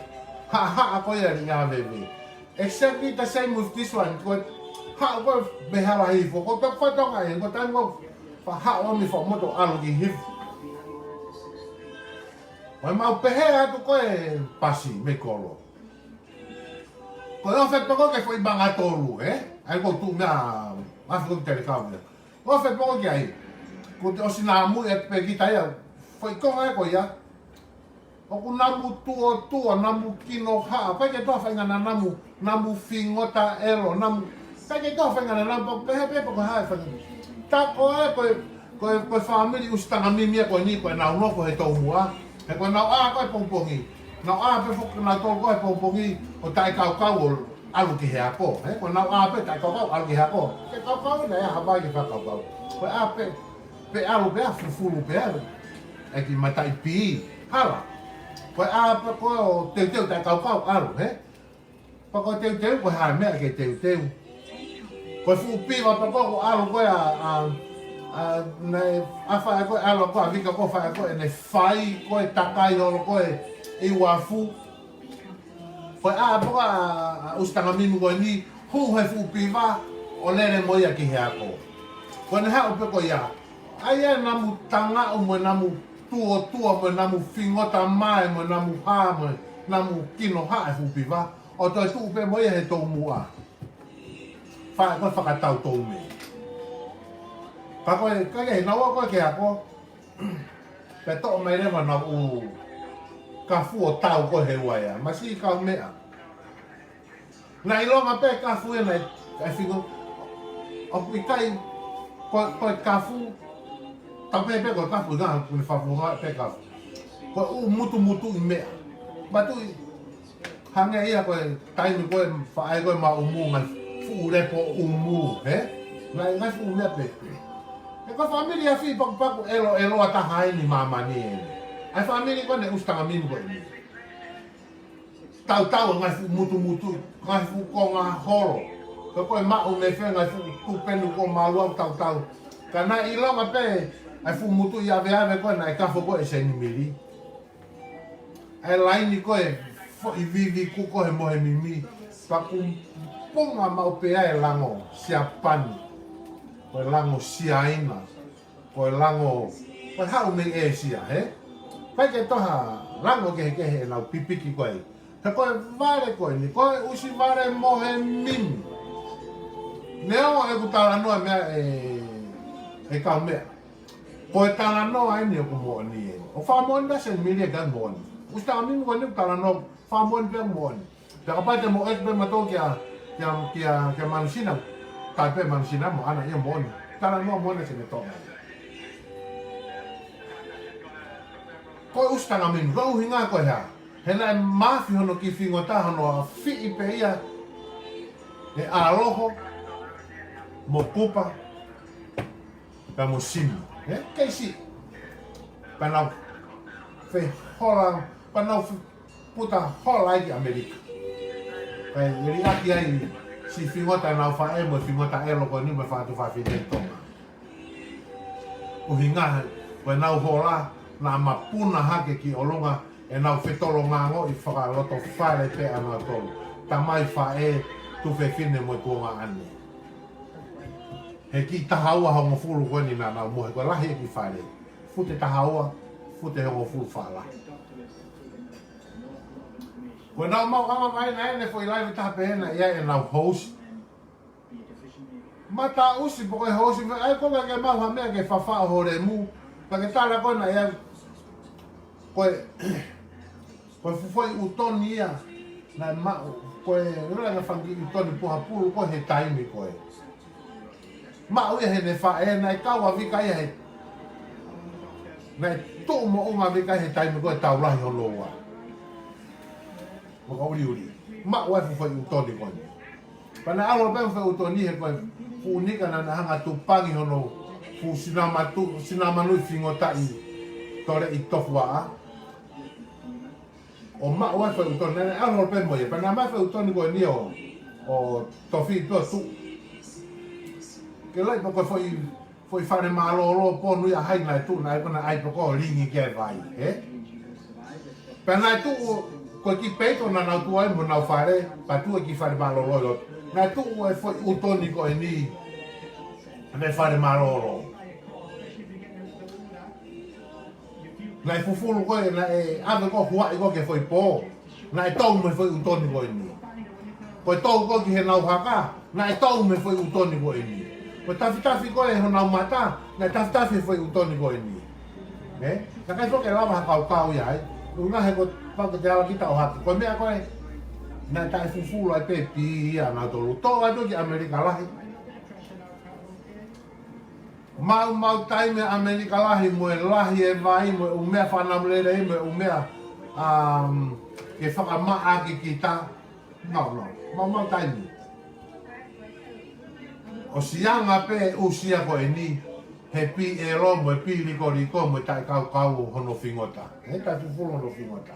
Haʻahaʻa ko ē ʻa e Liʻiʻanga Veve. Exactly the same with this one. Ko e haʻu ko ē mei hala hihifo. Ko e toki fatonga ē, ko e taimi ko ē faʻahaʻu ʻo mei faʻamoto ʻalu ki hifo. Ko e mau pehē atu ko ē pasi mei kolo. Ko e ofi pē ko ē ki he foʻi manga tolu, ē? ʻAi ko e tuʻu meʻa, afi ko ē ki Kelikau meʻa. Ofi pē ko ē ki ai. Ko ʻete ʻosi nāmuʻi atu pē kita ia, foʻi konga ē ko ia. ʻOku namu tuotuo, namu kinohaʻa, ʻikai ke toe faʻahinga namu, namu fingota ʻelo, namu, ʻikai ke toe faʻahinga namu, pea pehē pē pe ko e hā e faʻahinga. Tā ko ē, ko e, ko e, ko e fāmili ʻUsitanga Mimi ia ko eni, ko ʻenau nofo he toumuʻa. He ko ʻenau ʻā ko ē pongipongi. Nau ʻā pē foki nautolu ko ē pongipongi ʻo taʻekaukau ʻo ʻalu ki he ako. He ko ʻenau ʻā pē taʻekaukau ʻalu ki he ako. Ke kaukau naʻe ʻā ha vai ke fakakaukau. Ko e ʻā pē, pē ʻalu pē ʻa fufulu pē ʻalu. ʻEiki mataʻi pī, hala. Ko e ʻā pē ko ē ʻo teuteu taʻekaukau ʻalu, he? Pea ko e teuteu, ko e hā e meʻa ke teuteu? Ko e fuʻu piva pē ko ē ʻoku ʻalu ko ē ʻa, ʻa, ʻa, naʻe, ʻa faʻē ko ē ʻalu ko ē ʻa Vika ko ē faʻē ko ē ʻene fai ko ē takai holo ko ē ʻi Uafu. Ko e ʻā pē ko ē ʻa, ʻa ʻUsitanga Mimi ko eni, hū he fuʻu piva, ʻo lele mo ia ki he ako. Ko ʻene haʻu pē ko ia. ʻAi ʻa e namu tangaʻu mo e namu tuotuo mo e namu fingota mae mo e namu hā mo e namu kinohaʻa e fuʻu piva. ʻO toe tuʻu pē mo ia he toumuʻa. Faʻē ko ē fakatau toume. Ka ko e, ka ke, naʻa ko ē ki he ako. Pea toʻo mai leva naʻa ʻū kafu ʻo tau ko ē he uaea. Masiʻi kaumeʻa. Naʻe ʻilonga pē kafu ē naʻe, ʻa e fingo. ʻOku ʻikai, ko, ko e kafu. Tau pehē pē ko e kafu, ʻikai, ko e fafunga pē kafu. Ko e ʻū mutumutuʻi meʻa. Matuʻi, hangē ia ko e taimi ko ē faʻē ko ē maʻu ʻumu ngaahi fuʻu lepo ʻumu, he? Ngaahi, ngaahi fuʻu meʻa pē. He ko e fāmili afi pakupaku ʻelo, ʻeloa taha eni ʻi māmani eni. ʻA e fāmili ko ē ʻa ʻUsitanga Mimi ko eni. Tautau ngaahi fuʻu mutumutu, ngaahi fuʻu konga holo. Ko e ko e maʻu mei fē ngaahi fuʻu tupenu ko ē maluʻau tautau. Ka naʻe ʻilonga pē, ʻa e fuʻu mutuʻi aveave ko ē naʻe kafu ko ē ʻe Seinimili. ʻA e laini ko ē, foʻi vivi kuko he mohe mimi. Paku punga maʻu pē ʻa e lango Siapani. Ko e lango Siaina. Ko e lango, ko e haʻu mei ʻĒsia, he? ʻIkai ke toe ha lango kehekehe ʻenau pipiki ko ē. He ko e vale ko eni, ko e ʻusi vale mohe mimi. Neongo ʻeku talanoa meʻa ē, ʻe kaumeʻa. Ko e talanoa eni ʻoku moʻoni eni. ʻOku faʻa moʻoni pē ʻa Seinimili ʻikai moʻoni. ʻUsitanga Mimi ko eni ʻoku talanoa, faʻa moʻoni pē moʻoni. Pea kapau te mo ʻeke pē mautolu kia, kia, kia, kia Manusina. Taʻe pē Manusina mo ʻAna ia moʻoni. Talanoa moʻoni ʻa Seinimili. Ko e ʻUsitanga Mimi, ko e ʻuhinga ko e hā? He naʻe mafi hono kiʻi fingota hono afiʻi pē ia ʻe ʻAloho mo Kupa pea mo Simi. He? Keisi. Pea nau fehola, pea nau fe-, Puta hola ai ki ʻAmelika. Kae liʻaki ai siʻi fingota ʻenau faʻē mo e fingota ʻelo ko eni mo e faʻu tuofāfine ʻi Tonga. ʻUhinga he ko ʻenau hola naʻa mapuna hake ki ʻolunga ʻenau fetolonga ongoʻi fakalotofale pē ʻanautolu, tamai, faʻē, tuofefine mo e tuongaʻane. He kiʻi taha ua hongofulu ko eni naʻa nau mohe, ko e lahi e kiʻi fale. Fute taha ua, fute hongofulu faʻalahi. Ko ʻenau maʻu ʻanga mai naʻe ʻi ai e foʻi laivi taha pē naʻe ʻi ai ʻenau host. Mataʻusi pē ko e host, ʻai ko ē ke maʻu ha meʻa ke fafaʻo ho lemu, ka ke tala ko ē naʻe ʻi ai ko e, ko e fuʻu foʻi ʻutoni ia naʻe maʻu, ko e ʻuluaki fanga kiʻi ʻutoni puha pulu ko ē he taimi ko ē. Maʻu ia heʻene faʻē, naʻe kau ʻa Vika ia he, naʻe tuʻu moʻunga ʻa Vika he taimi ko ē, tau lahi hono ua. Makaʻuliʻuli. Maʻu ai e fuʻu foʻi ʻutoni ko eni. Pea naʻe ʻalu pē mo e foʻi ʻutoni he ko e fuʻu nika naʻa na hanga tupangi hono fuʻu sinamatu-, sinamanuʻi fingota ʻi Toleʻi Tofuaʻa. ʻO maʻu ai e foʻi ʻutoni, naʻe ʻalu pē mo ia. Pea naʻe maʻu e foʻi ʻutoni ko eni ʻo, ʻo tofi pē ʻo tuʻu. Ke lahi pē ko e foʻi, foʻi fale mālōlō ponu ia, hai naʻe tuʻu, naʻe ko ē naʻe ʻai pē ko e lingi ki he vai, ē? Pea naʻe tuʻu, ko e kiʻi peito naʻa nau tuʻu ai mo ʻenau fale, pea tuʻu e kiʻi fale mālōlō ʻi loto. Naʻe tuʻu e foʻi ʻutoni ko eni mei he fale mālōlō. Naʻe fufulu ko ē, naʻe ʻave ko ē huaʻi ko ē ki he foʻi pō. Naʻe tou mei he foʻi ʻutoni ko eni. Ko e tou ko ē ki heʻenau haka, naʻe tou mei he foʻi ʻutoni ko eni. Ko e tafitafi ko ē honau mata, naʻe tafitafi he foʻi ʻutoni ko eni. Ē? Naʻe ʻikai foki ke lava ha kaukau ia ai. ʻUhinga he ko e pau ke te ala kita ʻo hake. Ko e meʻa ko ē, naʻe taʻefufulu ai pē pē ia ʻanautolu. Toʻo atu ki ʻAmelika lahi. Maumau taimi ʻAmelika lahi mo e lahi e vai mo e ʻū meʻa fānau lelei mo e ʻū meʻa, um, ke fakamaʻa ʻaki kita. No, no. Maumau taimi. ʻOsi anga pē ʻusia ko eni he pīʻelo mo e pīlikoliko mo e taʻekaukau hono fingota. He taʻefufulu hono fingota.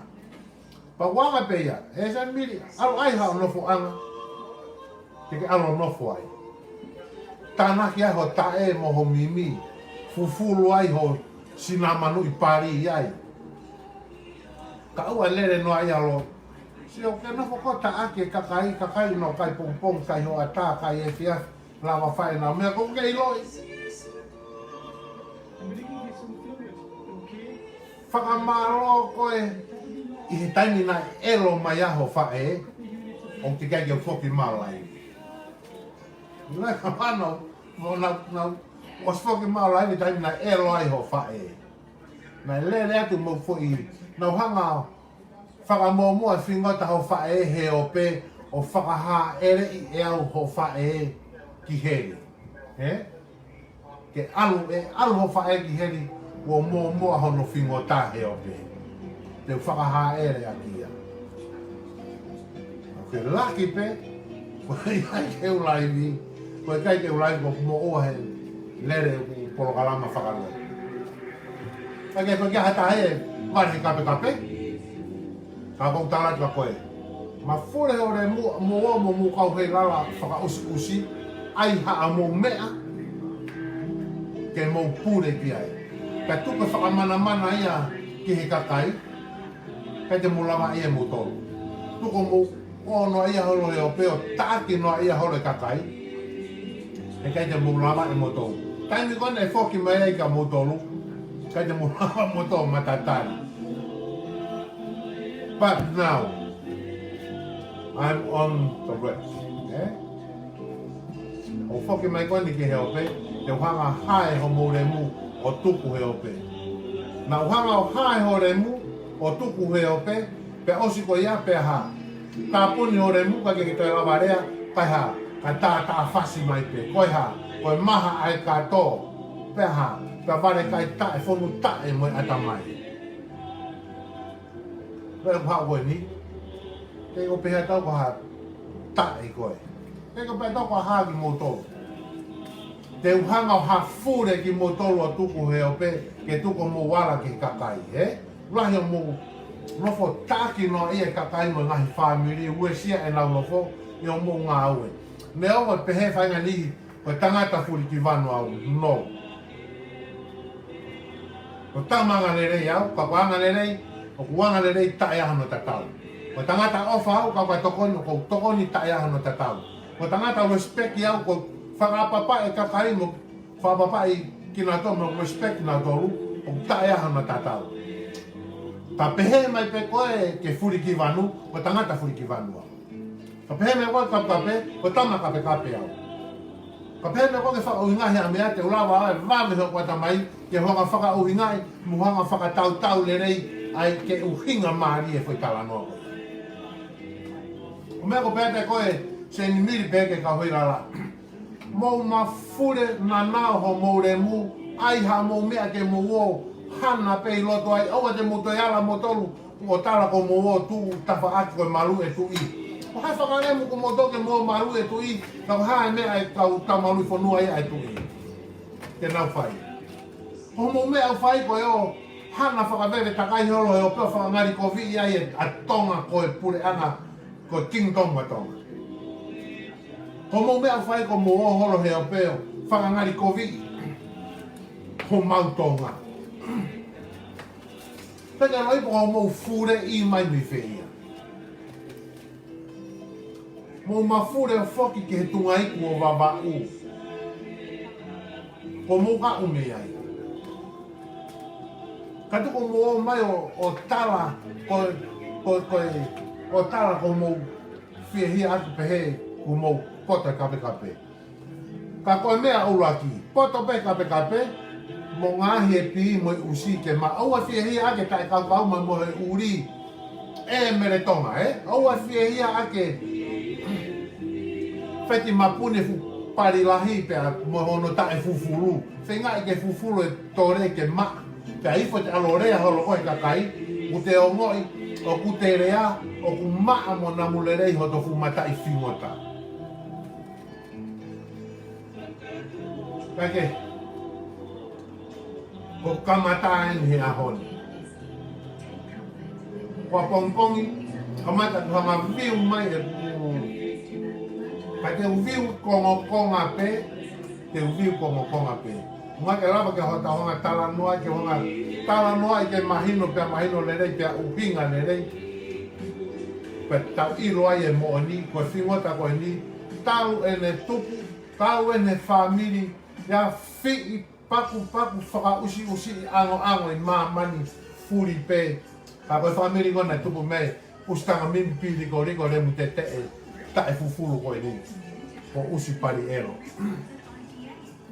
Pea ʻoku anga pē ia, ʻe Sēmisi, ʻalu ʻai haʻo nofoʻanga. Te ke ʻalu ʻo nofo ai. Tānaki ai ho taʻe mo ho mimi. Fufulu ai ho sinamanuʻi pali ai. Ka ʻoua ʻe lele noa ia ʻo sio ke nofo ko ē taʻaki e kakai, kakai ʻoku nau kai pongipongi, kai hoʻatā, kai efiafi. Lava fai ʻenau meʻa, ʻoku ke ʻiloʻi. Fakamālō ko ē ʻi he taimi naʻe ʻelo mai ai ho faʻē, ʻoku teʻeki ai ke u foki mai ʻo laivi. Naʻe ka mana, mo na, na, ʻosi foki mai ʻo laivi he taimi naʻe ʻelo ai ho faʻē. Naʻe lele atu mo foʻi, naʻa ku hanga ʻo fakamuʻomuʻa e fingota ho faʻē he ope ʻo fakahāʻeleʻi ʻe au ho faʻē ki heli. Ē? Ke ʻalu, ʻe ʻalu ho faʻē ki heli, kuo muʻomuʻa hono fingota he ope. Te u fakahāʻele ʻaki ia. ʻOku ke laki pē, ko e ʻikai ke u laivi, ko e ʻikai ke u laivi, ko e moʻua he lele ʻeku polokalama fakalea. Ka ke ko e kia hata he, mare he kapekape. Ka ʻoku ou tala atu kia koe. Mafuli ho lemu, mo ō mo mou kau he lala fakaʻusiʻusi, ʻai haʻamou meʻa, ke mou pule ki ai. Ka tuku e fakamanamana ia ki he kakai, ʻikai te mou lava ia moutolu. Tuku mou ō noa ia holo he ope ʻo taʻaki noa ia holo e kakai. He ʻikai te mou lava ʻe moutolu. Taimi ko ē naʻe foki mai ai kia moutolu, ʻikai te mou lava moutolu matatali. But now, I'm on the red. Ē? ʻOku foki mai ko eni ki he ope, te u hanga ʻo hae homou lemu ʻo tuku he ope. Naʻa ku hanga ʻo hae ho lemu ʻo tuku he ope, pea ʻosi ko ia pea hā. Tāpuni ho lemu kae ʻikai ke toe lava lea, kae hā, kae tātāfasi mai pē, ko e hā, ko e maha ʻa e kato, pea hā, pea vale kai taʻe fonu taʻe mo e ʻatamai. Pea ko e hā ko eni, ke ko pehē atu ko ha taʻe koe. Ke ko pehē atu ko ha kimoutolu. Te u hanga ʻo hafule kimoutolu ʻo tuku he ope, ke tuku homou ala ki he kakai, ē? Lahi homou Nofo taʻaki noaʻia e kakai mo e ngaahi fāmili, uesia ʻenau nofo ʻi hoʻomou ngāue. Neongo ʻe pehē ʻe he faʻahinga niʻihi ko e tangata fulikivanu au, no. Ko e tama angalelei au, ka ko e angalelei, ʻoku ou angalelei taʻe ʻi ai hano tatau. Ko e tangata ʻofa au, ka ko e tokoni, ʻoku ou tokoni taʻe ʻi ai hano tatau. Ko e tangata respect au, ʻoku ou fakaʻapaʻapa e kakai mo fakaʻapaʻapaʻi kinautolu mo respect kinautolu, ʻoku taʻe ʻi ai hano tatau. Ka pehē mai pē koe ke fulikivanu, ko e tangata fulikivanu au. Ka pehē mai koe kapekape, ko e tama kapekape au. Ka pehē mai koe ke fakaʻuhingaʻi ha meʻa, te u lava ʻe au ʻo vave hoku ʻatamai ke u hanga ʻo fakaʻuhingaʻi, mo hanga ʻo fakatautau lelei ai ke ʻuhinga mālie e foʻi talanoa ko ē. Ko e meʻa ko ē pea te koe, Senimili pehē ki he kau Huilala. Mou mafule nanao homou lemu, ʻai haʻamou meʻa ke mou ō hana pē ʻi loto ai, ʻoua te mou toe ala moutolu ʻo tala kuo mou ō tuʻu tafaʻaki ko e maluʻi e tuʻi. Ko e hā e fakalemu kuo mou tō ke mou ō maluʻi e tuʻi, ka ko e hā e meʻa ʻa e kau taumaluʻi fonua ia ʻa e tuʻi ke nau fai. Ko hoʻomou meʻa ʻoku fai ko e ō hana fakaveve takai holo he ʻope ʻo fakangalikoviʻi ai ʻa Tonga ko e puleʻanga, ko e Kingdom ʻa Tonga. Ko hoʻomou meʻa ʻoku fai ko hoʻomou ō holo he ʻope ʻo fakangalikoviʻi homau Tonga. Pea ke loi pē ko hoʻomou fuleʻi mai mei fē ia. Mou mafule ʻo foki ki he tuʻunga iku ʻo Vavaʻu. Ko hoʻomou kaʻu mei ai. Ka tuku mou ō mai ʻo, ʻo tala, ko, ko, ko e, ʻo tala kuo mou fiehia ʻaki pehē kuo mou poto e kapekape. Ka ko e meʻa ʻuluaki, poto pē kapekape, mo ngaohi e pī mo e ʻusi ke maʻu. ʻOua ʻe fiehia ʻaki e taʻekaukau mai mo e ʻuli ʻe Mele Tonga, ē? ʻOua ʻe fiehia ʻaki e feti mapuni e fuʻu pali lahi pea mo hono taʻefufulu. Feingaʻi ke fufulu e tole ke maʻa. Pea ifo te ʻalu ʻo lea holo ko e kakai, ʻoku te ongoʻi, ʻoku te lea, ʻoku maʻa mo namu lelei hoto fuʻu mataʻi fingota. Kae kehe, ko e kamata eni he ʻaho ni. Ko ʻapongipongi, kamata ʻeku hanga ʻo view mai ʻeku, ka te u view kongokonga pē, te u view kongokonga pē. Mou ke lava ke hota hanga talanoa, ke hanga talanoa ʻi he mahino, pea mahino lelei, pea ʻuhinga lelei. Pea tau ʻilo ai e moʻoni, ko e fingota ko eni, talu ʻene tupu, talu ʻene fāmili, ia fiʻi pakupaku fakaʻusiʻusiʻi ʻangoʻango ʻi māmani fuli pē. Ka ko e fāmili ko ena ʻe tupu mei he ʻusitanga mimi pilikoliko lemu teteʻe taʻefufulu ko eni. Ko ʻUsipaliʻelo.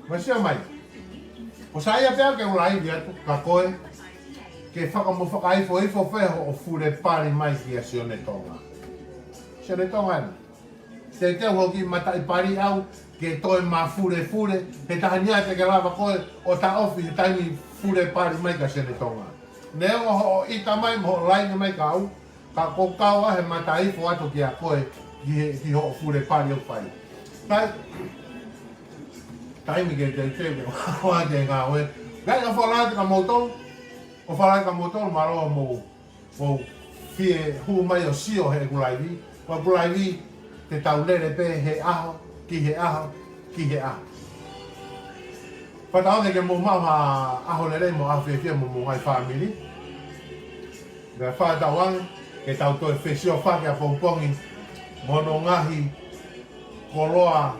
Mou sio mai. Ko e saiʻia pē au ke u laivi atu, ka ko e ke faka-, mo fakaifoifo pē hoʻo fule pali mai kia Sione Tonga. Sione Tonga ena. Te te hoki mataʻi pali au, ke toe mafulefule, he taha ni ia te ke lava koe ʻo taʻofi he taimi fule pali mai kia Sione Tonga. Neongo hoʻo ʻita mai mo hoʻo laivi mai kia au, ka ʻoku ou kau ʻa he mataʻi ifo atu kia koe, ki he, ki hoʻo fule pali ʻoku fai. Kai, taimi ke te te ke hoa ke ngāue. Kai, ʻofa lahi kia moutolu, ʻofa lahi kia moutolu, mālō mou. Mou fie hū mai ʻo sio heʻeku laivi, ko ʻeku laivi te tau lele pē he ʻaho, ki he ʻaho, ki he ʻaho. Fakatauange ke mou maʻu ha ʻaho lelei mo ʻaho fiefia mo homou ngaahi fāmili. Pea fakatauange ke tau toe fesiofaki ʻapongipongi mo hono ngaahi koloa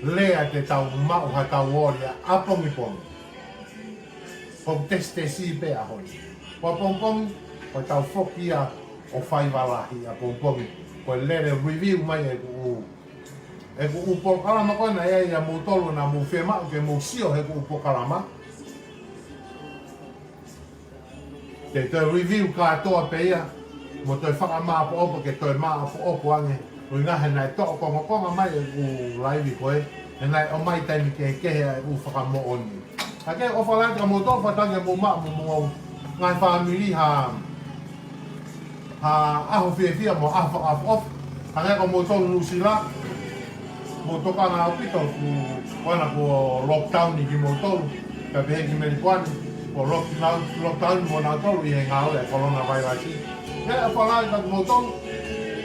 lea te tau maʻu ha tau ō lia ʻapongipongi. Ko e tesitesi pē ʻaho ni. Ko ʻapongipongi, ko e tau foki ia ʻo fai valahi ʻapongipongi. Ko e lele review mai ʻeku ʻū, ʻeku ʻū polokalama ko ena ʻe ʻi ai ʻa moutolu naʻa mou fiemaʻu ke mou sio heʻeku ʻū polokalama. Te toe review kātoa pē ia, mo toe fakamāʻopoʻopo ke toe māʻopoʻopo ange, ʻuhinga he naʻe toʻo kongokonga mai ʻeku laivi ko ē, he naʻe ʻomai taimi kehekehe ʻa e ʻū fakamoʻoni. Ka ke ʻofa lahi kia moutolu, fakatauange mou maʻu mo homou ngaahi fāmili ha, ha ʻaho fiefia mo ʻaho fakaʻofoʻofa. Hangē ko moutolu Nuʻusila, mou tokanga ʻaupito, kuo, kuo ʻana kuo lockdown ʻi kimoutolu, pea pehē ki Melipoane. Ko lockdown, lockdown mo nautolu ʻi he ngāue ʻa e kolona vailasi. Pea ʻofa lahi kiate kimoutolu,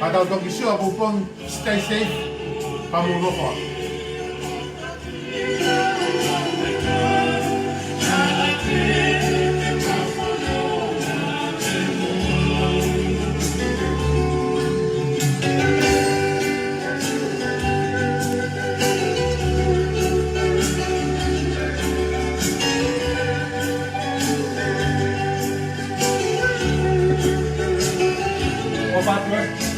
ka tau toki sio ʻapongipongi, stay safe, ka mou nofo ā. ʻOfa atu ē.